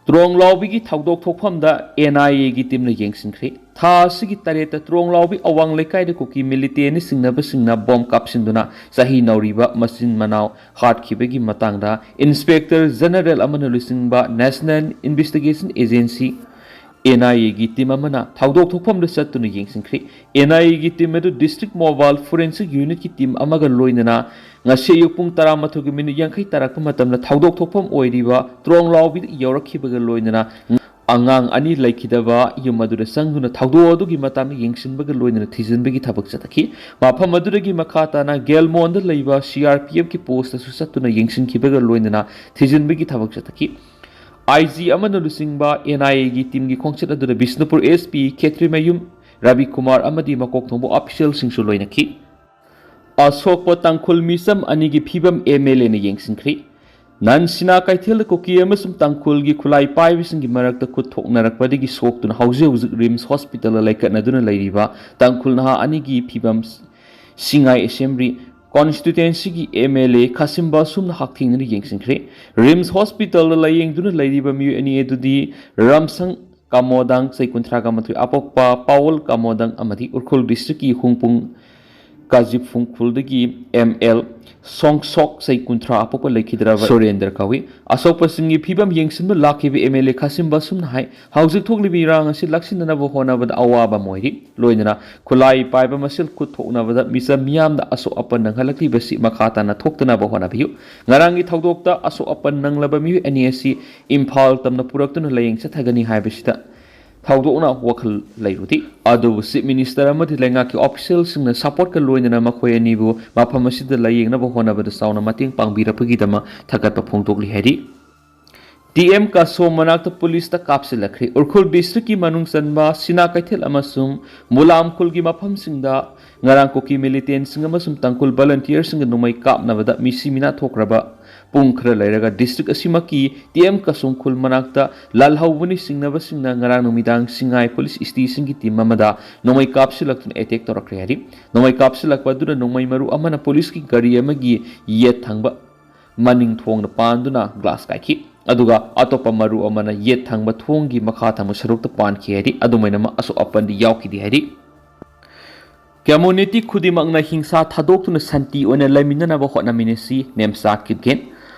ꯇ꯭ꯔꯣꯡꯂꯥꯎꯕꯤꯒꯤ ꯊꯧꯗꯣꯛ ꯊꯣꯛꯐꯝꯗ ꯑꯦꯟ ꯑꯥꯏ ꯑꯦꯒꯤ ꯇꯤꯝꯅ ꯌꯦꯡꯁꯤꯟꯈ꯭ꯔꯦ꯫ ꯊꯥ ꯑꯁꯤꯒꯤ ꯇꯔꯦꯠꯇ ꯇ꯭ꯔꯣꯡꯂꯥꯎꯕꯤ ꯑꯋꯥꯡ ꯂꯩꯀꯥꯏꯗ ꯀꯨꯀꯤ ꯃꯤꯂꯤꯇꯦꯟꯅ ꯆꯤꯡꯅꯕꯁꯤꯡꯅ ꯕꯣꯝ ꯀꯥꯞꯁꯤꯟꯗꯨꯅ ꯆꯍꯤ ꯅꯧꯔꯤꯕ ꯃꯆꯤꯟ ꯃꯅꯥꯎ ꯍꯥꯠꯈꯤꯕꯒꯤ ꯃꯇꯥꯡꯗ ꯏꯟꯁꯄꯦꯛꯇꯔ ꯖꯦꯅꯔꯦꯜ ꯑꯃꯅ ꯂꯨꯆꯤꯡꯕ ꯅꯦꯁꯅꯦꯜ ꯏꯟꯚꯦꯁꯇꯤꯒꯦꯁꯟ ꯑꯦꯖꯦꯟꯁꯤ, ꯑꯦꯟ ꯑꯥꯏ ꯑꯦꯒꯤ ꯇꯤꯝ ꯑꯃꯅ ꯊꯧꯗꯣꯛ ꯊꯣꯛꯐꯝꯗ ꯆꯠꯇꯨꯅ ꯌꯦꯡꯁꯤꯟꯈ꯭ꯔꯦ꯫ ꯑꯦꯟ ꯑꯥꯏ ꯑꯦꯒꯤ ꯇꯤꯝ ꯑꯗꯨ ꯗꯤꯁꯇ꯭ꯔꯤꯛ ꯃꯣꯕꯥꯏꯜ ꯐꯣꯔꯦꯟꯁꯤꯛ ꯌꯨꯅꯤꯠꯀꯤ ꯇꯤꯝ ꯑꯃꯒ ꯂꯣꯏꯅꯅ ꯉꯁꯤ ꯑꯌꯨꯛ ꯄꯨꯡ ꯇꯔꯥꯃꯥꯊꯣꯏꯒꯤ ꯃꯤꯅꯤꯠ ꯌꯥꯡꯈꯩ ꯇꯥꯔꯛꯄ ꯃꯇꯝꯗ ꯊꯧꯗꯣꯛ ꯊꯣꯛꯐꯝ ꯑꯣꯏꯔꯤꯕ ꯇ꯭ꯔꯣꯡꯂꯥꯎꯕꯤꯗ ꯌꯧꯔꯛꯈꯤꯕꯒ ꯂꯣꯏꯅꯅ ꯑꯉꯥꯡ ꯑꯅꯤ ꯂꯩꯈꯤꯗꯕ ꯌꯨꯝ ꯑꯗꯨꯗ ꯆꯪꯗꯨꯅ ꯊꯧꯗꯣꯛ ꯑꯗꯨꯒꯤ ꯃꯇꯥꯡꯗ ꯌꯦꯡꯁꯤꯟꯕꯒ ꯂꯣꯏꯅꯅ ꯊꯤꯖꯤꯟꯕꯒꯤ ꯊꯕꯛ ꯆꯠꯊꯈꯤ꯫ ꯃꯐꯝ ꯑꯗꯨꯗꯒꯤ ꯃꯈꯥ ꯇꯥꯅ ꯒꯦꯜꯃꯣꯟꯗ ꯂꯩꯕ ꯁꯤ ꯑꯥꯔ ꯄꯤ ꯑꯦꯐꯀꯤ ꯄꯣꯁꯇꯁꯨ ꯆꯠꯇꯨꯅ ꯌꯦꯡꯁꯤꯟꯈꯤꯕꯒ ꯂꯣꯏꯅꯅ ꯊꯤꯖꯤꯟꯕꯒꯤ ꯊꯕꯛ ꯆꯠꯊꯈꯤ꯫ ꯑꯥꯏ ꯖꯤ ꯑꯃꯅ ꯂꯨꯆꯤꯡꯕ ꯑꯦꯟ ꯑꯥꯏ ꯑꯦꯒꯤ ꯇꯤꯝꯒꯤ ꯈꯣꯡꯆꯠ ꯑꯗꯨꯗ ꯕꯤꯁꯅꯨꯄꯨꯔ ꯑꯦꯁ ꯄꯤ ꯈꯦꯇ꯭ꯔꯤꯃꯌꯨꯝ ꯔꯕꯤꯀꯨꯃꯥꯔ ꯑꯃꯗꯤ ꯃꯀꯣꯛ ꯊꯣꯡꯕ ꯑꯣꯐꯤꯁꯤꯌꯦꯜꯁꯤꯡꯁꯨ ꯂꯣꯏꯅꯈꯤ꯫ ꯑꯁꯣꯛꯄ ꯇꯥꯡꯈꯨꯜ ꯃꯤꯆꯝ ꯑꯅꯤꯒꯤ ꯐꯤꯕꯝ ꯑꯦꯝ ꯑꯦꯜ ꯑꯦꯅ ꯌꯦꯡꯁꯤꯟꯈ꯭ꯔꯦ꯫ ꯅꯍꯥꯟ ꯁꯤꯅꯥ ꯀꯩꯊꯦꯜꯗ ꯀꯨꯀꯤ ꯑꯃꯁꯨꯡ ꯇꯥꯡꯈꯨꯜꯒꯤ ꯈꯨꯠꯂꯥꯏ ꯄꯥꯏꯕꯁꯤꯡꯒꯤ ꯃꯔꯛꯇ ꯈꯨꯠ ꯊꯣꯛꯅꯔꯛꯄꯗꯒꯤ ꯁꯣꯛꯇꯨꯅ ꯍꯧꯖꯤꯛ ꯍꯧꯖꯤꯛ ꯔꯤꯝꯁ ꯍꯣꯁꯄꯤꯇꯥꯜꯗ ꯂꯩꯈꯠꯅꯗꯨꯅ ꯂꯩꯔꯤꯕ ꯇꯥꯡꯈꯨꯜ ꯅꯍꯥ ꯑꯅꯤꯒꯤ ꯐꯤꯕꯝ ꯁꯤꯡꯉꯥꯏ ꯑꯦꯁꯦꯝꯕ꯭ꯂꯤ ꯀꯣꯟꯁꯇꯤꯇ꯭ꯋꯦꯟꯁꯤꯒꯤ ꯑꯦꯝ ꯑꯦꯜ ꯑꯦ ꯈꯥꯁꯤꯝ ꯕꯥꯁꯨꯝꯅ ꯍꯛꯊꯦꯡꯅꯅ ꯌꯦꯡꯁꯤꯟꯈ꯭ꯔꯦ꯫ ꯔꯤꯝꯁ ꯍꯣꯁꯄꯤꯇꯥꯜꯗ ꯂꯥꯌꯦꯡꯗꯨꯅ ꯂꯩꯔꯤꯕ ꯃꯤꯑꯣꯏ ꯑꯅꯤ ꯑꯗꯨꯗꯤ ꯔꯝꯁꯪ ꯀꯥꯃꯣꯗꯥꯡ, ꯆꯍꯤ ꯀꯨꯟꯊ꯭ꯔꯥꯒ ꯃꯥꯊꯣꯏ ꯑꯄꯣꯛꯄ ꯄꯥꯋꯜ ꯀꯥꯃꯣꯗꯥꯡ ꯑꯃꯗꯤ ꯎꯈ꯭ꯔꯨꯜ ꯗꯤꯁꯇ꯭ꯔꯤꯛꯀꯤ ꯍꯨꯡꯄꯨꯡ ꯀꯥꯖꯤꯞꯐꯨꯡ ꯈꯨꯜꯗꯒꯤ ꯑꯦꯝ ꯑꯦꯜ ꯁꯣꯡꯁꯣꯛ, ꯆꯍꯤ ꯀꯨꯟꯊ꯭ꯔꯥ ꯑꯄꯣꯛꯄ ꯂꯩꯈꯤꯗ꯭ꯔꯕ ꯁꯨꯔꯦꯟꯗ꯭ꯔ ꯀꯧꯏ꯫ ꯑꯁꯣꯛꯄꯁꯤꯡꯒꯤ ꯐꯤꯕꯝ ꯌꯦꯡꯁꯤꯟꯕ ꯂꯥꯛꯈꯤꯕ ꯑꯦꯝ ꯑꯦꯜ ꯑꯦ ꯈꯥꯁꯤꯝ ꯕꯥꯁꯨꯝꯅ ꯍꯥꯏ, ꯍꯧꯖꯤꯛ ꯊꯣꯛꯂꯤꯕ ꯏꯔꯥꯡ ꯑꯁꯤ ꯂꯥꯛꯁꯤꯟꯅꯅꯕ ꯍꯣꯠꯅꯕꯗ ꯑꯋꯥꯕ ꯑꯃ ꯑꯣꯏꯔꯤ꯫ ꯂꯣꯏꯅꯅ ꯈꯨꯠꯂꯥꯏ ꯄꯥꯏꯕ ꯃꯁꯦꯜ ꯈꯨꯠ ꯊꯣꯛꯅꯕꯗ ꯃꯤꯆꯝ ꯃꯤꯌꯥꯝꯗ ꯑꯁꯣꯛ ꯑꯄꯟ ꯅꯪꯍꯜꯂꯛꯂꯤꯕꯁꯤ ꯃꯈꯥ ꯇꯥꯅ ꯊꯣꯛꯇꯅꯕ ꯍꯣꯠꯅꯕꯤꯌꯨ꯫ ꯉꯔꯥꯡꯒꯤ ꯊꯧꯗꯣꯛꯇ ꯑꯁꯣꯛ ꯑꯄꯟ ꯅꯪꯂꯕ ꯃꯤꯑꯣꯏ ꯑꯅꯤ ꯑꯁꯤ ꯏꯝꯐꯥꯜ ꯇꯝꯅ ꯄꯨꯔꯛꯇꯨꯅ ꯂꯥꯌꯦꯡ ꯆꯠꯊꯒꯅꯤ ꯍꯥꯏꯕꯁꯤꯗ ꯊꯧꯗꯣꯛꯅ ꯋꯥꯈꯜ ꯂꯩꯔꯨꯗꯦ꯫ ꯑꯗꯨꯕꯨ ꯆꯤꯐ ꯃꯤꯅꯤꯁꯇꯔ ꯑꯃꯗꯤ ꯂꯩꯉꯥꯛꯀꯤ ꯑꯣꯐꯤꯁꯤꯌꯦꯜꯁꯤꯡꯅ ꯁꯄꯣꯔꯠꯀ ꯂꯣꯏꯅꯅ ꯃꯈꯣꯏ ꯑꯅꯤꯕꯨ ꯃꯐꯝ ꯑꯁꯤꯗ ꯂꯥꯌꯦꯡꯅꯕ ꯍꯣꯠꯅꯕꯗ ꯆꯥꯎꯅ ꯃꯇꯦꯡ ꯄꯥꯡꯕꯤꯔꯛꯄꯒꯤꯗꯃꯛ ꯊꯥꯒꯠꯄ ꯐꯣꯡꯗꯣꯛꯂꯤ ꯍꯥꯏꯔꯤ꯫ ꯇꯤ ꯑꯦꯝ ꯀꯥꯁꯣ ꯃꯅꯥꯛꯇ ꯄꯨꯂꯤꯁꯇ ꯀꯥꯞꯁꯤꯜꯂꯛꯈ꯭ꯔꯦ꯫ ꯎꯈ꯭ꯔꯨꯜ ꯗꯤꯁꯇ꯭ꯔꯤꯛꯀꯤ ꯃꯅꯨꯡ ꯆꯟꯕ ꯁꯤꯅꯥ ꯀꯩꯊꯦꯜ ꯑꯃꯁꯨꯡ ꯃꯨꯂꯥꯝ ꯈꯨꯜꯒꯤ ꯃꯐꯝꯁꯤꯡꯗ ꯉꯔꯥꯡ ꯀꯨꯀꯤ ꯃꯤꯂꯤꯇꯦꯟꯁꯤꯡ ꯑꯃꯁꯨꯡ ꯇꯥꯡꯈꯨꯜ ꯚꯣꯂꯨꯟꯇꯤꯌꯔꯁꯤꯡꯒ ꯅꯣꯡꯃꯩ ꯀꯥꯞꯅꯕꯗ ꯃꯤꯁꯤ ꯃꯤꯅꯥ ꯊꯣꯛꯈ꯭ꯔꯕ ꯄꯨꯡ ꯈꯔ ꯂꯩꯔꯒ ꯗꯤꯁꯇ꯭ꯔꯤꯛ ꯑꯁꯤꯃꯛꯀꯤ ꯇꯤ ꯑꯦꯝ ꯀꯥꯁꯣꯡ ꯈꯨꯜ ꯃꯅꯥꯛꯇ ꯂꯥꯜꯍꯧꯕꯅꯤ ꯆꯤꯡꯅꯕꯁꯤꯡꯅ ꯉꯔꯥꯡ ꯅꯨꯃꯤꯗꯥꯡ ꯁꯤꯡꯉꯥꯏ ꯄꯨꯂꯤꯁ ꯁ꯭ꯇꯦꯁꯟꯒꯤ ꯇꯤꯝ ꯑꯃꯗ ꯅꯣꯡꯃꯩ ꯀꯥꯞꯁꯤꯜꯂꯛꯇꯨꯅ ꯑꯦꯇꯦꯛ ꯇꯧꯔꯛꯈ꯭ꯔꯦ ꯍꯥꯏꯔꯤ꯫ ꯅꯣꯡꯃꯩ ꯀꯥꯞꯁꯤꯜꯂꯛꯄ ꯑꯗꯨꯅ ꯅꯣꯡꯃꯩ ꯃꯔꯨ ꯑꯃꯅ ꯄꯨꯂꯤꯁꯀꯤ ꯒꯥꯔꯤ ꯑꯃꯒꯤ ꯌꯦꯠ ꯊꯪꯕ ꯃꯅꯤꯡ ꯊꯣꯡꯗ ꯄꯥꯟꯗꯨꯅ ꯒ꯭ꯂꯥꯁ ꯀꯥꯏꯈꯤ꯫ ꯑꯗꯨꯒ ꯑꯇꯣꯞꯄ ꯃꯔꯨ ꯑꯃꯅ ꯌꯦꯠ ꯊꯪꯕ ꯊꯣꯡꯒꯤ ꯃꯈꯥ ꯊꯪꯕ ꯁꯔꯨꯛꯇ ꯄꯥꯟꯈꯤ ꯍꯥꯏꯔꯤ꯫ ꯑꯗꯨꯃꯥꯏꯅꯃꯛ ꯑꯁꯣꯛ ꯑꯄꯟꯗꯤ ꯌꯥꯎꯈꯤꯗꯦ ꯍꯥꯏꯔꯤ꯫ ꯀꯝꯃ꯭ꯌꯨꯅꯤꯇꯤ ꯈꯨꯗꯤꯡꯃꯛꯅ ꯍꯤꯡꯁꯥ ꯊꯥꯗꯣꯛꯇꯨꯅ ꯁꯥꯟꯇꯤ ꯑꯣꯏꯅ ꯂꯩꯃꯤꯟꯅꯅꯕ ꯍꯣꯠꯅꯃꯤꯟꯅꯁꯤ, ꯅꯦꯝꯆꯥ ꯀꯤꯞꯒꯦꯟ꯫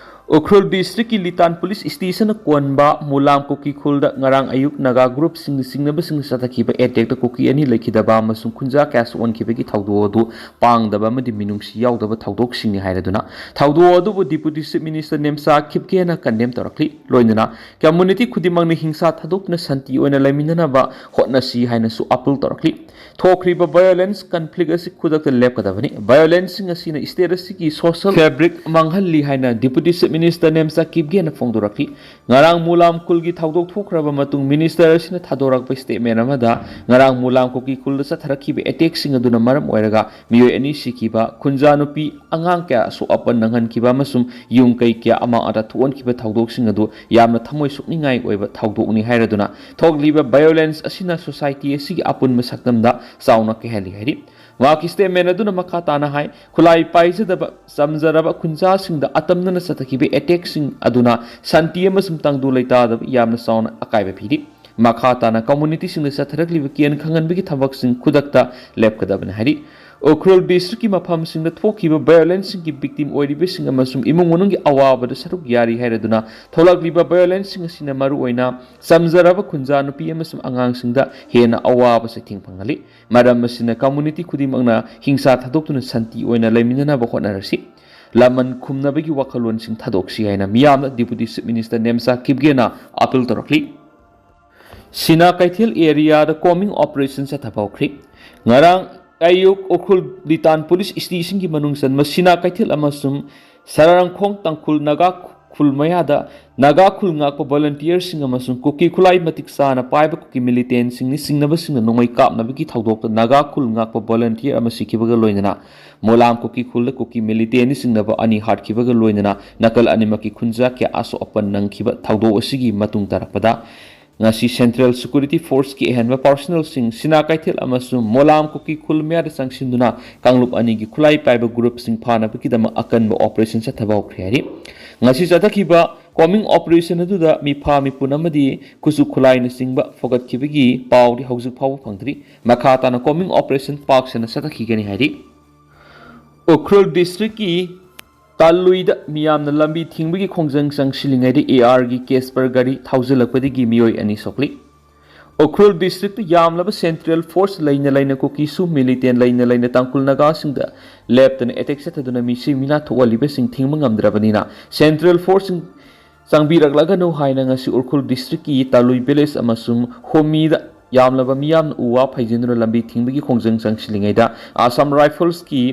ꯎꯈ꯭ꯔꯨꯜ ꯗꯤꯁꯇ꯭ꯔꯤꯛꯀꯤ ꯂꯤꯇꯥꯟ ꯄꯨꯂꯤꯁ ꯁ꯭ꯇꯦꯁꯟꯅ ꯀꯣꯟꯕ ꯃꯨꯂꯥꯝ ꯀꯨꯀꯤ ꯈꯨꯜꯗ ꯉꯔꯥꯡ ꯑꯌꯨꯛ ꯅꯥꯒꯥ ꯒ꯭ꯔꯨꯞꯁꯤꯡꯅ ꯆꯤꯡꯅꯕꯁꯤꯡꯅ ꯆꯠꯊꯈꯤꯕ ꯑꯦꯇꯦꯛꯇ ꯀꯨꯀꯤ ꯑꯅꯤ ꯂꯩꯈꯤꯗꯕ ꯑꯃꯁꯨꯡ ꯈꯨꯟꯖꯥ ꯀꯌꯥ ꯁꯣꯛꯍꯟꯈꯤꯕꯒꯤ ꯊꯧꯗꯣꯛ ꯑꯗꯨ ꯄꯥꯡꯗꯕ ꯑꯃꯗꯤ ꯃꯤꯅꯨꯡꯁꯤ ꯌꯥꯎꯗꯕ ꯊꯧꯗꯣꯛꯁꯤꯡꯅꯤ ꯍꯥꯏꯔꯗꯨꯅ ꯊꯧꯗꯣꯛ ꯑꯗꯨꯕꯨ deputy chief minister Nemcha ꯀꯤꯞꯒꯦꯟꯅ condemn ꯇꯧꯔꯛꯂꯤ꯫ ꯂꯣꯏꯅꯅ ꯀꯝꯃ꯭ꯌꯨꯅꯤꯇꯤ ꯈꯨꯗꯤꯡꯃꯛꯅ ꯍꯤꯡꯁꯥ ꯊꯥꯗꯣꯛꯇꯨꯅ ꯁꯥꯟꯇꯤ ꯑꯣꯏꯅ ꯂꯩꯃꯤꯟꯅꯅꯕ ꯍꯣꯠꯅꯁꯤ ꯍꯥꯏꯅꯁꯨ ꯑꯄꯤꯜ ꯇꯧꯔꯛꯂꯤ꯫ ꯊꯣꯛꯈ꯭ꯔꯤꯕ ꯚꯥꯏꯑꯣꯂꯦꯟꯁ ꯀꯟꯐ꯭ꯂꯤꯛ ꯑꯁꯤ ꯈꯨꯗꯛꯇ ꯂꯦꯞꯀꯗꯕꯅꯤ꯫ ꯚꯥꯏꯑꯣꯂꯦꯟꯁꯁꯤꯡ ꯑꯁꯤꯅ ꯁ꯭ꯇꯦꯠ ꯑꯁꯤꯒꯤ ꯁꯣꯁꯤꯌꯦꯜ ꯐꯦꯕ꯭ꯔꯤꯛ ꯃꯥꯡꯍꯜꯂꯤ ꯍꯥꯏꯅ ꯗꯤꯄꯨꯇꯤ ꯆꯤꯐ ꯃꯤꯅꯤꯁꯇꯔ ꯅꯦꯝꯆꯥ ꯀꯤꯞꯒꯦꯅ ꯐꯣꯡꯗꯣꯔꯛꯈꯤ꯫ ꯉꯔꯥꯡ ꯃꯨꯂꯥꯝ ꯈꯨꯜꯒꯤ ꯊꯧꯗꯣꯛ ꯊꯣꯛꯈ꯭ꯔꯕ ꯃꯇꯨꯡ ꯃꯤꯅꯤꯁꯇꯔ ꯑꯁꯤꯅ ꯊꯥꯗꯣꯔꯛꯄ ꯁ꯭ꯇꯦꯠꯃꯦꯟ ꯑꯃꯗ, ꯉꯔꯥꯡ ꯃꯨꯂꯥꯝ ꯀꯨꯀꯤ ꯈꯨꯜꯗ ꯆꯠꯊꯔꯛꯈꯤꯕ ꯑꯦꯇꯦꯛꯁꯤꯡ ꯑꯗꯨꯅ ꯃꯔꯝ ꯑꯣꯏꯔꯒ ꯃꯤꯑꯣꯏ ꯑꯅꯤ ꯁꯤꯈꯤꯕ, ꯈꯨꯟꯖꯥ ꯅꯨꯄꯤ ꯑꯉꯥꯡ ꯀꯌꯥ ꯑꯁꯣꯛ ꯑꯄꯟ ꯅꯪꯍꯟꯈꯤꯕ ꯑꯃꯁꯨꯡ ꯌꯨꯝ ꯀꯩ ꯀꯌꯥ ꯑꯃꯥꯡ ꯑꯇꯥ ꯊꯣꯛꯍꯟꯈꯤꯕ ꯊꯧꯗꯣꯛꯁꯤꯡ ꯑꯗꯨ ꯌꯥꯝꯅ ꯊꯃꯣꯏ ꯁꯣꯛꯅꯤꯡꯉꯥꯏ ꯑꯣꯏꯕ ꯊꯧꯗꯣꯛꯅꯤ ꯍꯥꯏꯔꯗꯨꯅ, ꯊꯣꯛꯂꯤꯕ ꯚꯥꯏꯑꯣꯂꯦꯟꯁ ꯑꯁꯤꯅ ꯁꯣꯁꯥꯏꯇꯤ ꯑꯁꯤꯒꯤ ꯑꯄꯨꯟꯕ ꯁꯛꯇꯝꯗ ꯆꯥꯎꯅ ꯀꯤꯍꯜꯂꯤ ꯍꯥꯏꯔꯤ꯫ ꯃꯍꯥꯛꯀꯤ ꯁ꯭ꯇꯦꯠꯃꯦꯟ ꯑꯗꯨꯅ ꯃꯈꯥ ꯇꯥꯅ ꯍꯥꯏ, ꯈꯨꯠꯂꯥꯏ ꯄꯥꯏꯖꯗꯕ ꯆꯝꯖꯔꯕ ꯈꯨꯟꯖꯥꯁꯤꯡꯗ ꯑꯇꯝꯅꯅ ꯆꯠꯊꯈꯤꯕ ꯑꯦꯇꯦꯛꯁꯤꯡ ꯑꯗꯨꯅ ꯁꯥꯟꯇꯤ ꯑꯃꯁꯨꯡ ꯇꯪꯗꯨ ꯂꯩꯇꯥꯗꯕ ꯌꯥꯝꯅ ꯆꯥꯎꯅ ꯑꯀꯥꯏꯕ ꯄꯤꯔꯤ꯫ ꯃꯈꯥ ꯇꯥꯅ ꯀꯝꯃꯨꯅꯤꯇꯤꯁꯤꯡꯗ ꯆꯠꯊꯔꯛꯂꯤꯕ ꯀꯤꯍꯟ ꯈꯪꯍꯟꯕꯒꯤ ꯊꯕꯛꯁꯤꯡ ꯈꯨꯗꯛꯇ ꯂꯦꯞꯀꯗꯕꯅꯤ ꯍꯥꯏꯔꯤ꯫ ꯎꯈ꯭ꯔꯨꯜ ꯗꯤꯁꯇ꯭ꯔꯤꯛꯀꯤ ꯃꯐꯝꯁꯤꯡꯗ ꯊꯣꯛꯈꯤꯕ ꯚꯥꯏꯑꯣꯂꯦꯟꯁꯁꯤꯡꯒꯤ ꯚꯤꯛꯇꯤꯝ ꯑꯣꯏꯔꯤꯕꯁꯤꯡ ꯑꯃꯁꯨꯡ ꯏꯃꯨꯡ ꯃꯅꯨꯡꯒꯤ ꯑꯋꯥꯕꯗ ꯁꯔꯨꯛ ꯌꯥꯔꯤ ꯍꯥꯏꯔꯗꯨꯅ, ꯊꯣꯛꯂꯛꯂꯤꯕ ꯚꯥꯏꯑꯣꯂꯦꯟꯁꯁꯤꯡ ꯑꯁꯤꯅ ꯃꯔꯨꯑꯣꯏꯅ ꯆꯝꯖꯔꯕ ꯈꯨꯟꯖꯥ ꯅꯨꯄꯤ ꯑꯃꯁꯨꯡ ꯑꯉꯥꯡꯁꯤꯡꯗ ꯍꯦꯟꯅ ꯑꯋꯥꯕ ꯆꯩꯊꯦꯡ ꯐꯪꯍꯜꯂꯤ꯫ ꯃꯔꯝ ꯑꯁꯤꯅ ꯀꯝꯃꯨꯅꯤꯇꯤ ꯈꯨꯗꯤꯡꯃꯛꯅ ꯍꯤꯡꯁꯥ ꯊꯥꯗꯣꯛꯇꯨꯅ ꯁꯥꯟꯇꯤ ꯑꯣꯏꯅ ꯂꯩꯃꯤꯟꯅꯅꯕ ꯍꯣꯠꯅꯔꯁꯤ꯫ ꯂꯃꯟ ꯈꯨꯝꯅꯕꯒꯤ ꯋꯥꯈꯜꯂꯣꯟꯁꯤꯡ ꯊꯥꯗꯣꯛꯁꯤ ꯍꯥꯏꯅ ꯃꯤꯌꯥꯝꯅ deputy chief minister Nemcha ꯀꯤꯞꯒꯦꯅ appeal ꯇꯧꯔꯛꯂꯤ꯫ ꯁꯤꯅꯥ ꯀꯩꯊꯦꯜ ꯑꯦꯔꯤꯌꯥꯗ ꯀꯣꯃꯤꯡ ꯑꯣꯄꯔꯦꯁꯟ ꯆꯠꯊꯕ ꯍꯧꯈ꯭ꯔꯤ꯫ ꯉꯔꯥꯡ ꯑꯌꯨꯛ ꯎꯈ꯭ꯔꯨꯜ ꯂꯤꯇꯥꯟ ꯄꯨꯂꯤꯁ ꯁ꯭ꯇꯦꯁꯟꯒꯤ ꯃꯅꯨꯡ ꯆꯟꯕ ꯁꯤꯅꯥ ꯀꯩꯊꯦꯜ ꯑꯃꯁꯨꯡ ꯁꯔꯥꯔꯪꯈꯣꯡ ꯇꯥꯡꯈꯨꯜ ꯅꯥꯒꯥ ꯈꯨꯜ ꯃꯌꯥꯗ ꯅꯥꯒꯥ ꯈꯨꯜ ꯉꯥꯛꯄ ꯚꯣꯂꯨꯟꯇꯤꯌꯔꯁꯤꯡ ꯑꯃꯁꯨꯡ ꯀꯨꯀꯤ ꯈꯨꯠꯂꯥꯏ ꯃꯇꯤꯛ ꯆꯥꯅ ꯄꯥꯏꯕ ꯀꯨꯀꯤ ꯃꯤꯂꯤꯇꯦꯟꯁꯤꯡꯅ ꯆꯤꯡꯅꯕꯁꯤꯡꯅ ꯅꯣꯡꯃꯩ ꯀꯥꯞꯅꯕꯒꯤ ꯊꯧꯗꯣꯛꯇ ꯅꯥꯒꯥ ꯈꯨꯜ ꯉꯥꯛꯄ ꯚꯣꯂꯨꯟꯇꯤꯌꯔ ꯑꯃ ꯁꯤꯈꯤꯕꯒ ꯂꯣꯏꯅꯅ ꯃꯣꯂꯥꯝ ꯀꯨꯀꯤ ꯈꯨꯜꯗ ꯀꯨꯀꯤ ꯃꯤꯂꯤꯇꯦꯟꯅ ꯆꯤꯡꯅꯕ ꯑꯅꯤ ꯍꯥꯠꯈꯤꯕꯒ ꯂꯣꯏꯅꯅ ꯅꯥꯀꯜ ꯑꯅꯤꯃꯛꯀꯤ ꯈꯨꯟꯖꯥ ꯀꯌꯥ ꯑꯁꯣꯛ ꯑꯄꯟ ꯅꯪꯈꯤꯕ ꯊꯧꯗꯣꯛ ꯑꯁꯤꯒꯤ ꯃꯇꯨꯡ ꯇꯥꯔꯛꯄꯗ, ꯉꯁꯤ ꯁꯦꯟꯇ꯭ꯔꯦꯜ ꯁꯦꯀ꯭ꯌꯨꯔꯤꯇꯤ ꯐꯣꯔꯁꯀꯤ ꯑꯍꯦꯟꯕ ꯄꯥꯔꯁꯣꯅꯦꯜꯁꯤꯡ ꯁꯤꯅꯥ ꯀꯩꯊꯦꯜ ꯑꯃꯁꯨꯡ ꯃꯣꯂꯥꯝ ꯀꯨꯀꯤ ꯈꯨꯜ ꯃꯌꯥꯗ ꯆꯪꯁꯤꯟꯗꯨꯅ ꯀꯥꯡꯂꯨꯞ ꯑꯅꯤꯒꯤ ꯈꯨꯠꯂꯥꯏ ꯄꯥꯏꯕ ꯒ꯭ꯔꯨꯞꯁꯤꯡ ꯐꯥꯅꯕꯒꯤꯗꯃꯛ ꯑꯀꯟꯕ ꯑꯣꯄꯔꯦꯁꯟ ꯆꯠꯊꯕ ꯍꯧꯈ꯭ꯔꯦ ꯍꯥꯏꯔꯤ꯫ ꯉꯁꯤ ꯆꯠꯊꯈꯤꯕ ꯀꯣꯃꯤꯡ ꯑꯣꯄꯔꯦꯁꯟ ꯑꯗꯨꯗ ꯃꯤꯐꯥ ꯃꯤꯄꯨꯟ ꯑꯃꯗꯤ ꯈꯨꯠꯁꯨ ꯈꯨꯠꯂꯥꯏꯅꯆꯤꯡꯕ ꯐꯒꯠꯈꯤꯕꯒꯤ ꯄꯥꯎꯗꯤ ꯍꯧꯖꯤꯛ ꯐꯥꯎꯕ ꯐꯪꯗ꯭ꯔꯤ꯫ ꯃꯈꯥ ꯇꯥꯅ ꯀꯣꯃꯤꯡ ꯑꯣꯄꯔꯦꯁꯟ ꯄꯥꯛ ꯁꯟꯅ ꯆꯠꯊꯈꯤꯒꯅꯤ ꯍꯥꯏꯔꯤ꯫ ꯎꯈ꯭ꯔꯨꯜ ꯗꯤꯁꯇ꯭ꯔꯤꯛꯀꯤ ꯇꯥꯂꯨꯏꯗ ꯃꯤꯌꯥꯝꯅ ꯂꯝꯕꯤ ꯊꯤꯡꯕꯒꯤ ꯈꯣꯡꯖꯪ ꯆꯪꯁꯤꯜꯂꯤꯉꯩꯗ AR ꯒꯤ ꯀꯦꯁꯄꯔ ꯒꯥꯔꯤ ꯊꯧꯖꯤꯜꯂꯛꯄꯗꯒꯤ ꯃꯤꯑꯣꯏ ꯑꯅꯤ ꯁꯣꯛꯂꯤ꯫ ꯎꯈ꯭ꯔꯨꯜ ꯗꯤꯁꯇ꯭ꯔꯤꯛꯇ ꯌꯥꯝꯂꯕ ꯁꯦꯟꯇ꯭ꯔꯦꯜ ꯐꯣꯔꯁ ꯂꯩꯅ ꯂꯩꯅ ꯀꯨꯀꯤꯁꯨ ꯃꯤꯂꯤꯇꯦꯟ ꯂꯩꯅ ꯂꯩꯅ ꯇꯥꯡꯈꯨꯜ ꯅꯥꯒꯥꯁꯤꯡꯗ ꯂꯦꯞꯇꯅ ꯑꯦꯇꯦꯛ ꯆꯠꯊꯗꯨꯅ ꯃꯤꯁꯤ ꯃꯤꯅꯥ ꯊꯣꯛꯍꯜꯂꯤꯕꯁꯤꯡ ꯊꯤꯡꯕ ꯉꯝꯗ꯭ꯔꯕꯅꯤꯅ ꯁꯦꯟꯇ꯭ꯔꯦꯜ ꯐꯣꯔꯁꯁꯤꯡ ꯆꯪꯕꯤꯔꯛꯂꯒꯅꯨ ꯍꯥꯏꯅ ꯉꯁꯤ ꯎꯈ꯭ꯔꯨꯜ ꯗꯤꯁꯇ꯭ꯔꯤꯛꯀꯤ ꯇꯥꯂꯨꯏ ꯚꯤꯂꯦꯖ ꯑꯃꯁꯨꯡ ꯍꯣꯃꯤꯗ ꯌꯥꯝꯂꯕ ꯃꯤꯌꯥꯝꯅ ꯎ ꯋꯥ ꯐꯩꯖꯤꯟꯗꯨꯅ ꯂꯝꯕꯤ ꯊꯤꯡꯕꯒꯤ ꯈꯣꯡꯖꯪ ꯆꯪꯁꯤꯜꯂꯤꯉꯩꯗ ꯑꯁꯥꯝ ꯔꯥꯏꯐꯜꯁꯀꯤ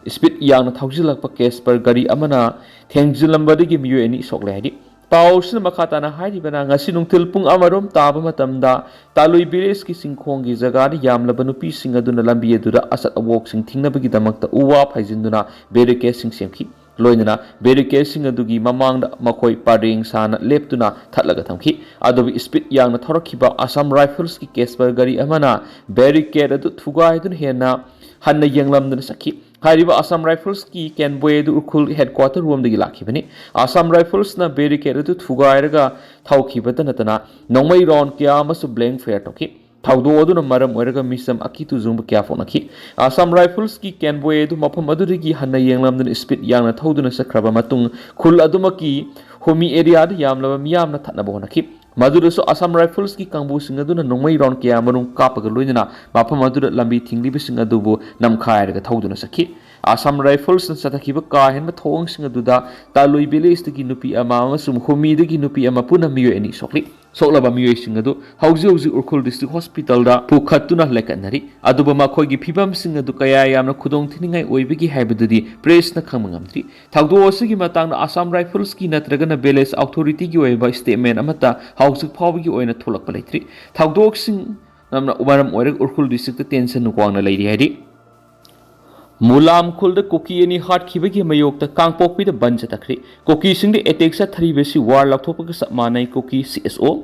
ꯁ꯭ꯄꯤꯗ ꯌꯥꯡꯅ ꯊꯧꯖꯤꯜꯂꯛꯄ ꯀꯦꯁꯄꯔ ꯒꯥꯔꯤ ꯑꯃꯅ ꯊꯦꯡꯖꯤꯜꯂꯝꯕꯗꯒꯤ ꯃꯤꯑꯣꯏ ꯑꯅꯤ ꯁꯣꯛꯂꯦ ꯍꯥꯏꯔꯤ꯫ ꯄꯥꯎ ꯑꯁꯤꯅ ꯃꯈꯥ ꯇꯥꯅ ꯍꯥꯏꯔꯤꯕꯅ, ꯉꯁꯤ ꯅꯨꯡꯊꯤꯜ ꯄꯨꯡ ꯑꯃꯔꯣꯝ ꯇꯥꯕ ꯃꯇꯝꯗ ꯇꯥꯂꯨꯏ ꯚꯤꯂꯦꯖꯀꯤ ꯆꯤꯡꯈꯣꯡꯒꯤ ꯖꯒꯥꯗ ꯌꯥꯝꯂꯕ ꯅꯨꯄꯤꯁꯤꯡ ꯑꯗꯨꯅ ꯂꯝꯕꯤ ꯑꯗꯨꯗ ꯑꯆꯠ ꯑꯋꯣꯛꯁꯤꯡ ꯊꯤꯡꯅꯕꯒꯤꯗꯃꯛꯇ ꯎ ꯋꯥ ꯐꯩꯖꯤꯟꯗꯨꯅ ꯕꯦꯔꯤꯀꯦꯗꯁꯤꯡ ꯁꯦꯝꯈꯤ꯫ ꯂꯣꯏꯅꯅ ꯕꯦꯔꯤꯀꯦꯗꯁꯤꯡ ꯑꯗꯨꯒꯤ ꯃꯃꯥꯡꯗ ꯃꯈꯣꯏ ꯄꯔꯦꯡ ꯁꯥꯅ ꯂꯦꯞꯇꯨꯅ ꯊꯠꯂꯒ ꯊꯝꯈꯤ꯫ ꯑꯗꯨꯕꯨ ꯁ꯭ꯄꯤꯗ ꯌꯥꯡꯅ ꯊꯧꯔꯛꯈꯤꯕ ꯑꯁꯥꯝ ꯔꯥꯏꯐꯜꯁꯀꯤ ꯀꯦꯁꯄꯔ ꯒꯥꯔꯤ ꯑꯃꯅ ꯕꯦꯔꯤꯀꯦꯗ ꯑꯗꯨ ꯊꯨꯒꯥꯏꯗꯨꯅ ꯍꯦꯟꯅ ꯍꯟꯅ ꯌꯦꯡꯂꯝꯗꯅ ꯆꯠꯈꯤ꯫ ꯍꯥꯏꯔꯤꯕ ꯑꯁꯥꯝ ꯔꯥꯏꯐꯜꯁꯀꯤ ꯀꯦꯟꯕꯣꯏ ꯑꯗꯨ ꯎꯈ꯭ꯔꯨꯜ ꯍꯦꯗꯀ꯭ꯋꯥꯇꯔ ꯔꯣꯝꯗꯒꯤ ꯂꯥꯛꯈꯤꯕꯅꯤ꯫ ꯑꯁꯥꯝ ꯔꯥꯏꯐꯜꯁꯅ ꯕꯦꯔꯤꯀꯦꯗ ꯑꯗꯨ ꯊꯨꯒꯥꯏꯔꯒ ꯊꯧꯈꯤꯕꯇ ꯅꯠꯇꯅ ꯅꯣꯡꯃꯩ ꯔꯥꯎꯟ ꯀꯌꯥ ꯑꯃꯁꯨ ꯕ꯭ꯂꯦꯡ ꯐꯥꯌꯔ ꯇꯧꯈꯤ꯫ ꯊꯧꯗꯣꯛ ꯑꯗꯨꯅ ꯃꯔꯝ ꯑꯣꯏꯔꯒ ꯃꯤꯆꯝ ꯑꯀꯤ ꯇꯨꯖꯨꯡꯕ ꯀꯌꯥ ꯄꯣꯛꯅꯈꯤ꯫ ꯑꯁꯥꯝ ꯔꯥꯏꯐꯜꯁꯀꯤ ꯀꯦꯟꯕꯣꯏ ꯑꯗꯨ ꯃꯐꯝ ꯑꯗꯨꯗꯒꯤ ꯍꯟꯅ ꯌꯦꯡꯂꯝꯗꯅ ꯁ꯭ꯄꯤꯗ ꯌꯥꯡꯅ ꯊꯧꯗꯨꯅ ꯆꯠꯈ꯭ꯔꯕ ꯃꯇꯨꯡ ꯈꯨꯜ ꯑꯗꯨꯃꯛꯀꯤ ꯍꯨꯃꯤ ꯑꯦꯔꯤꯌꯥꯗ ꯌꯥꯝꯂꯕ ꯃꯤꯌꯥꯝꯅ ꯊꯠꯅꯕ ꯍꯣꯠꯅꯈꯤ꯫ ꯃꯗꯨꯗꯁꯨ ꯑꯁꯥꯝ ꯔꯥꯏꯐꯜꯁꯀꯤ ꯀꯥꯡꯕꯨꯁꯤꯡ ꯑꯗꯨꯅ ꯅꯣꯡꯃꯩ ꯔꯥꯎꯟ ꯀꯌꯥ ꯃꯔꯨꯝ ꯀꯥꯞꯄꯒ ꯂꯣꯏꯅꯅ ꯃꯐꯝ ꯑꯗꯨꯗ ꯂꯝꯕꯤ ꯊꯤꯡꯂꯤꯕꯁꯤꯡ ꯑꯗꯨꯕꯨ ꯅꯝꯈꯥꯏꯔꯒ ꯊꯧꯗꯨꯅ ꯆꯠꯈꯤ꯫ ꯑꯁꯥꯝ ꯔꯥꯏꯐꯜꯁꯅ ꯆꯠꯊꯈꯤꯕ ꯀꯥ ꯍꯦꯟꯕ ꯊꯧꯑꯣꯡꯁꯤꯡ ꯑꯗꯨꯗ ꯇꯥꯂꯨꯏ ꯚꯤꯂꯦꯖꯇꯒꯤ ꯅꯨꯄꯤ ꯑꯃ ꯑꯃꯁꯨꯡ ꯍꯨꯃꯤꯗꯒꯤ ꯅꯨꯄꯤ ꯑꯃ ꯄꯨꯟꯅ ꯃꯤꯑꯣꯏ ꯑꯅꯤ ꯁꯣꯛꯂꯤ꯫ ꯁꯣꯛꯂꯕ ꯃꯤꯑꯣꯏꯁꯤꯡ ꯑꯗꯨ ꯍꯧꯖꯤꯛ ꯍꯧꯖꯤꯛ ꯎꯈ꯭ꯔꯨꯜ ꯗꯤꯁꯇ꯭ꯔꯤꯛ ꯍꯣꯁꯄꯤꯇꯥꯜꯗ ꯄꯨꯈꯠꯇꯨꯅ ꯂꯩꯈꯠꯅꯔꯤ꯫ ꯑꯗꯨꯕꯨ ꯃꯈꯣꯏꯒꯤ ꯐꯤꯕꯝꯁꯤꯡ ꯑꯗꯨ ꯀꯌꯥ ꯌꯥꯝꯅ ꯈꯨꯗꯣꯡꯊꯤꯅꯤꯡꯉꯥꯏ ꯑꯣꯏꯕꯒꯦ ꯍꯥꯏꯕꯗꯨꯗꯤ ꯄ꯭ꯔꯦꯁꯅ ꯈꯪꯕ ꯉꯝꯗ꯭ꯔꯤ꯫ ꯊꯧꯗꯣꯛ ꯑꯁꯤꯒꯤ ꯃꯇꯥꯡꯗ ꯑꯁꯥꯝ ꯔꯥꯏꯐꯜꯁꯀꯤ ꯅꯠꯇ꯭ꯔꯒꯅ ꯚꯤꯂꯦꯖ ꯑꯣꯊꯣꯔꯤꯇꯤꯒꯤ ꯑꯣꯏꯕ ꯁ꯭ꯇꯦꯠꯃꯦꯟ ꯑꯃꯠꯇ ꯍꯧꯖꯤꯛ ꯐꯥꯎꯕꯒꯤ ꯑꯣꯏꯅ ꯊꯣꯛꯂꯛꯄ ꯂꯩꯇ꯭ꯔꯤ꯫ ꯊꯧꯗꯣꯛꯁꯤꯡ ꯃꯔꯝ ꯑꯣꯏꯔꯒ ꯎꯈ꯭ꯔꯨꯜ ꯗꯤꯁꯇ꯭ꯔꯤꯛꯇ ꯇꯦꯟꯁꯟ ꯋꯥꯡꯅ ꯂꯩꯔꯤ ꯍꯥꯏꯔꯤ꯫ ꯃꯨꯂꯥꯝ ꯈꯨꯜꯗ ꯀꯨꯀꯤ ꯑꯅꯤ ꯍꯥꯠꯈꯤꯕꯒꯤ ꯃꯥꯌꯣꯛꯇ ꯀꯥꯡꯄꯣꯛꯄꯤꯗ ꯕꯟ ꯆꯠꯊꯈ꯭ꯔꯦ꯫ ꯀꯨꯀꯤꯁꯤꯡꯗ ꯑꯦꯇꯦꯛ ꯆꯠꯊꯔꯤꯕꯁꯤ ꯋꯥꯔ ꯂꯥꯎꯊꯣꯛꯄꯒ ꯆꯞ ꯃꯥꯟꯅꯩ, ꯀꯨꯀꯤ ꯁꯤ ꯑꯦꯁ ꯑꯣ꯫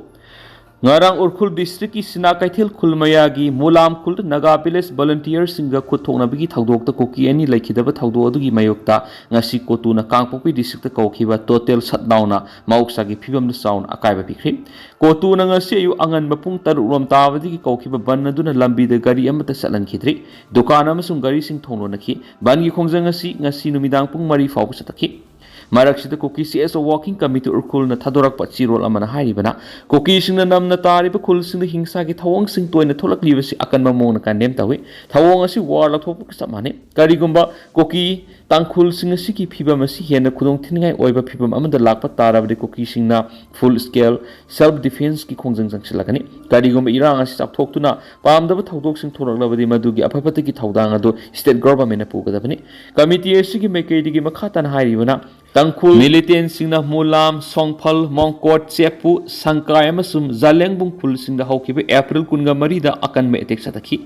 ꯉꯔꯥꯡ ꯎꯈ꯭ꯔꯨꯜ ꯗꯤꯁꯇ꯭ꯔꯤꯛꯀꯤ ꯁꯤꯅꯥ ꯀꯩꯊꯦꯜ ꯈꯨꯜ ꯃꯌꯥꯒꯤ ꯃꯨꯂꯥꯝ ꯈꯨꯜꯗ ꯅꯥꯒꯥ ꯚꯤꯂꯦꯖ ꯚꯣꯂꯨꯟꯇꯤꯌꯔꯁꯤꯡꯒ ꯈꯨꯠ ꯊꯣꯛꯅꯕꯒꯤ ꯊꯧꯗꯣꯛꯇ ꯀꯨꯀꯤ ꯑꯅꯤ ꯂꯩꯈꯤꯗꯕ ꯊꯧꯗꯣꯛ ꯑꯗꯨꯒꯤ ꯃꯥꯌꯣꯛꯇ ꯉꯁꯤ ꯀꯣꯇꯨꯅ ꯀꯥꯡꯄꯣꯛꯄꯤ ꯗꯤꯁꯇ꯭ꯔꯤꯛꯇ ꯀꯧꯈꯤꯕ ꯇꯣꯇꯦꯜ ꯁꯠꯗꯥꯎꯟꯅ ꯃꯍꯧꯁꯥꯒꯤ ꯐꯤꯕꯝꯗ ꯆꯥꯎꯅ ꯑꯀꯥꯏꯕ ꯄꯤꯈ꯭ꯔꯦ꯫ ꯀꯣꯇꯨꯅ ꯉꯁꯤ ꯑꯌꯨꯛ ꯑꯉꯟꯕ ꯄꯨꯡ ꯇꯔꯨꯛ ꯔꯣꯝ ꯇꯥꯕꯗꯒꯤ ꯀꯧꯈꯤꯕ ꯕꯟ ꯑꯗꯨꯅ ꯂꯝꯕꯤꯗ ꯒꯥꯔꯤ ꯑꯃꯠꯇ ꯆꯠꯍꯟꯈꯤꯗ꯭ꯔꯤ꯫ ꯗꯨꯀꯥꯟ ꯑꯃꯁꯨꯡ ꯒꯥꯔꯤꯁꯤꯡ ꯊꯣꯡ ꯂꯣꯟꯅꯈꯤ꯫ ꯕꯟꯒꯤ ꯈꯣꯡꯖꯪ ꯑꯁꯤ ꯉꯁꯤ ꯅꯨꯃꯤꯗꯥꯡ ꯄꯨꯡ ꯃꯔꯤ ꯐꯥꯎꯕ ꯆꯠꯊꯈꯤ꯫ ꯃꯔꯛꯁꯤꯗ ꯀꯨꯀꯤ ꯁꯤ ꯑꯦꯁ ꯑꯣ ꯋꯥꯔꯀꯤꯡ ꯀꯃꯤꯇꯤ ꯎꯈ꯭ꯔꯨꯜꯅ ꯊꯥꯗꯣꯔꯛꯄ ꯆꯦꯔꯣꯜ ꯑꯃꯅ ꯍꯥꯏꯔꯤꯕꯅ, ꯀꯨꯀꯤꯁꯤꯡꯅ ꯅꯝꯅ ꯇꯥꯔꯤꯕ ꯈꯨꯜꯁꯤꯡꯗ ꯍꯤꯡꯁꯥꯒꯤ ꯊꯧꯑꯣꯡꯁꯤꯡ ꯇꯣꯏꯅ ꯊꯣꯛꯂꯛꯂꯤꯕꯁꯤ ꯑꯀꯟꯕ ꯃꯑꯣꯡꯗ ꯀꯟꯗꯦꯝ ꯇꯧꯏ꯫ ꯊꯧꯑꯣꯡ ꯑꯁꯤ ꯋꯥꯔ ꯂꯧꯊꯣꯛꯄꯒ ꯆꯞ ꯃꯥꯟꯅꯩ꯫ ꯀꯔꯤꯒꯨꯝꯕ ꯀꯨꯀꯤ ꯇꯥꯡꯈꯨꯜꯁꯤꯡ ꯑꯁꯤꯒꯤ ꯐꯤꯕꯝ ꯑꯁꯤ ꯍꯦꯟꯅ ꯈꯨꯗꯣꯡ ꯊꯤꯅꯤꯡꯉꯥꯏ ꯑꯣꯏꯕ ꯐꯤꯕꯝ ꯑꯃꯗ ꯂꯥꯛꯄ ꯇꯥꯔꯕꯗꯤ ꯀꯨꯀꯤꯁꯤꯡꯅ ꯐꯨꯜ ꯁ꯭ꯀꯦꯜ ꯁꯦꯜꯐ ꯗꯤꯐꯦꯟꯁꯀꯤ ꯈꯣꯡꯖꯪ ꯆꯪꯁꯤꯜꯂꯛꯀꯅꯤ꯫ ꯀꯔꯤꯒꯨꯝꯕ ꯏꯔꯥꯡ ꯑꯁꯤ ꯆꯥꯎꯊꯣꯛꯇꯨꯅ ꯄꯥꯝꯗꯕ ꯊꯧꯗꯣꯛꯁꯤꯡ ꯊꯣꯛꯂꯛꯂꯕꯗꯤ ꯃꯗꯨꯒꯤ ꯑꯐ ꯐꯠꯇꯒꯤ ꯊꯧꯗꯥꯡ ꯑꯗꯨ ꯁ꯭ꯇꯦꯠ ꯒꯣꯚꯔꯟꯃꯦꯟꯠꯅ ꯄꯨꯒꯗꯕꯅꯤ꯫ ꯀꯃꯤꯇꯤ ꯑꯁꯤꯒꯤ ꯃꯥꯏꯀꯩꯗꯒꯤ ꯃꯈꯥ ꯇꯥꯅ ꯍꯥꯏꯔꯤꯕꯅ, ꯇꯥꯡꯈꯨꯜ ꯃꯤꯂꯤꯇꯦꯟꯁꯤꯡꯅ ꯃꯨꯂꯥꯝ, ꯁꯣꯡꯐꯜ, ꯃꯣꯡꯀꯣꯠ, ꯆꯦꯛꯄꯨ, ꯁꯪꯀꯥꯏ ꯑꯃꯁꯨꯡ ꯖꯥꯂꯦꯡꯕꯨꯡ ꯈꯨꯜꯁꯤꯡꯗ ꯍꯧꯈꯤꯕ ꯑꯦꯄ꯭ꯔꯤꯜ ꯀꯨꯟꯒ ꯃꯔꯤꯗ ꯑꯀꯟꯕ ꯑꯦꯇꯦꯛ ꯆꯠꯊꯈꯤ꯫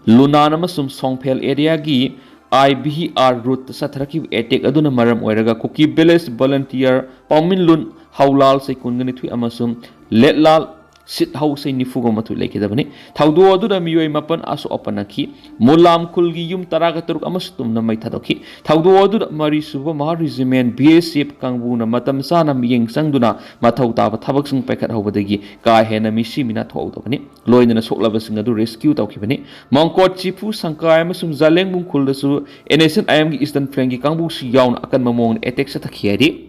ꯂꯨꯅꯥꯟ ꯑꯃꯁꯨꯡ ꯁꯣꯡꯐꯦꯜ ꯑꯦꯔꯤꯌꯥꯒꯤ ꯑꯥꯏ ꯚꯤ ꯑꯥꯔ ꯔꯨꯠꯇ ꯆꯠꯊꯔꯛꯈꯤꯕ ꯑꯦꯇꯦꯛ ꯑꯗꯨꯅ ꯃꯔꯝ ꯑꯣꯏꯔꯒ ꯀꯨꯀꯤ ꯚꯤꯂꯦꯖ ꯚꯣꯂꯨꯟꯇꯤꯌꯔ ꯄꯥꯎꯃꯤꯟꯂꯨꯟ ꯍꯧꯂꯥꯜ ꯆꯍꯤ ꯀꯨꯟꯒ ꯅꯤꯊꯣꯏ ꯑꯃꯁꯨꯡ ꯂꯦꯠꯂꯥꯜ ꯁꯤꯠꯍꯧ ꯆꯍꯤ ꯅꯤꯐꯨꯒ ꯃꯥꯊꯣꯏ ꯂꯩꯈꯤꯗꯕꯅꯤ꯫ ꯊꯧꯗꯣꯛ ꯑꯗꯨꯗ ꯃꯤꯑꯣꯏ ꯃꯥꯄꯟ ꯑꯁꯣꯛ ꯑꯄꯟ ꯅꯪꯈꯤ꯫ ꯃꯨꯂꯥꯝ ꯈꯨꯜꯒꯤ ꯌꯨꯝ ꯇꯔꯥꯒ ꯇꯔꯨꯛ ꯑꯃꯁꯨ ꯇꯨꯝꯅ ꯃꯩ ꯊꯥꯗꯣꯛꯈꯤ꯫ ꯊꯧꯗꯣꯛ ꯑꯗꯨꯗ ꯃꯔꯤ ꯁꯨꯕ ꯃꯍꯥ ꯔꯤꯖꯤꯃꯦꯟꯠ ꯚꯤ ꯑꯦꯁ ꯑꯦꯐ ꯀꯥꯡꯕꯨꯅ ꯃꯇꯝ ꯆꯥꯅ ꯃꯤꯠꯌꯦꯡ ꯆꯪꯗꯨꯅ ꯃꯊꯧ ꯇꯥꯕ ꯊꯕꯛꯁꯤꯡ ꯄꯥꯏꯈꯠꯍꯧꯕꯗꯒꯤ ꯀꯥ ꯍꯦꯟꯅ ꯃꯤꯁꯤ ꯃꯤꯅꯥ ꯊꯣꯛꯍꯧꯗꯕꯅꯤ꯫ ꯂꯣꯏꯅꯅ ꯁꯣꯛꯂꯕꯁꯤꯡ ꯑꯗꯨ ꯔꯦꯁꯀ꯭ꯌꯨ ꯇꯧꯈꯤꯕꯅꯤ꯫ ꯃꯣꯡꯀꯣꯠ ꯆꯤꯐꯨ ꯁꯪꯀꯥꯏ ꯑꯃꯁꯨꯡ ꯖꯥꯂꯦꯡꯕꯨꯡ ꯈꯨꯜꯗꯁꯨ ꯑꯦꯟ ꯑꯦꯁ ꯑꯦꯟ ꯑꯥꯏ ꯑꯦꯝꯒꯤ ꯏꯁꯇꯔꯟ ꯐ꯭ꯂꯦꯡꯒꯤ ꯀꯥꯡꯕꯨꯁꯨ ꯌꯥꯎꯅ ꯑꯀꯟꯕ ꯃꯑꯣꯡꯗ ꯑꯦꯇꯦꯛ ꯆꯠꯊꯈꯤ ꯍꯥꯏꯔꯤ꯫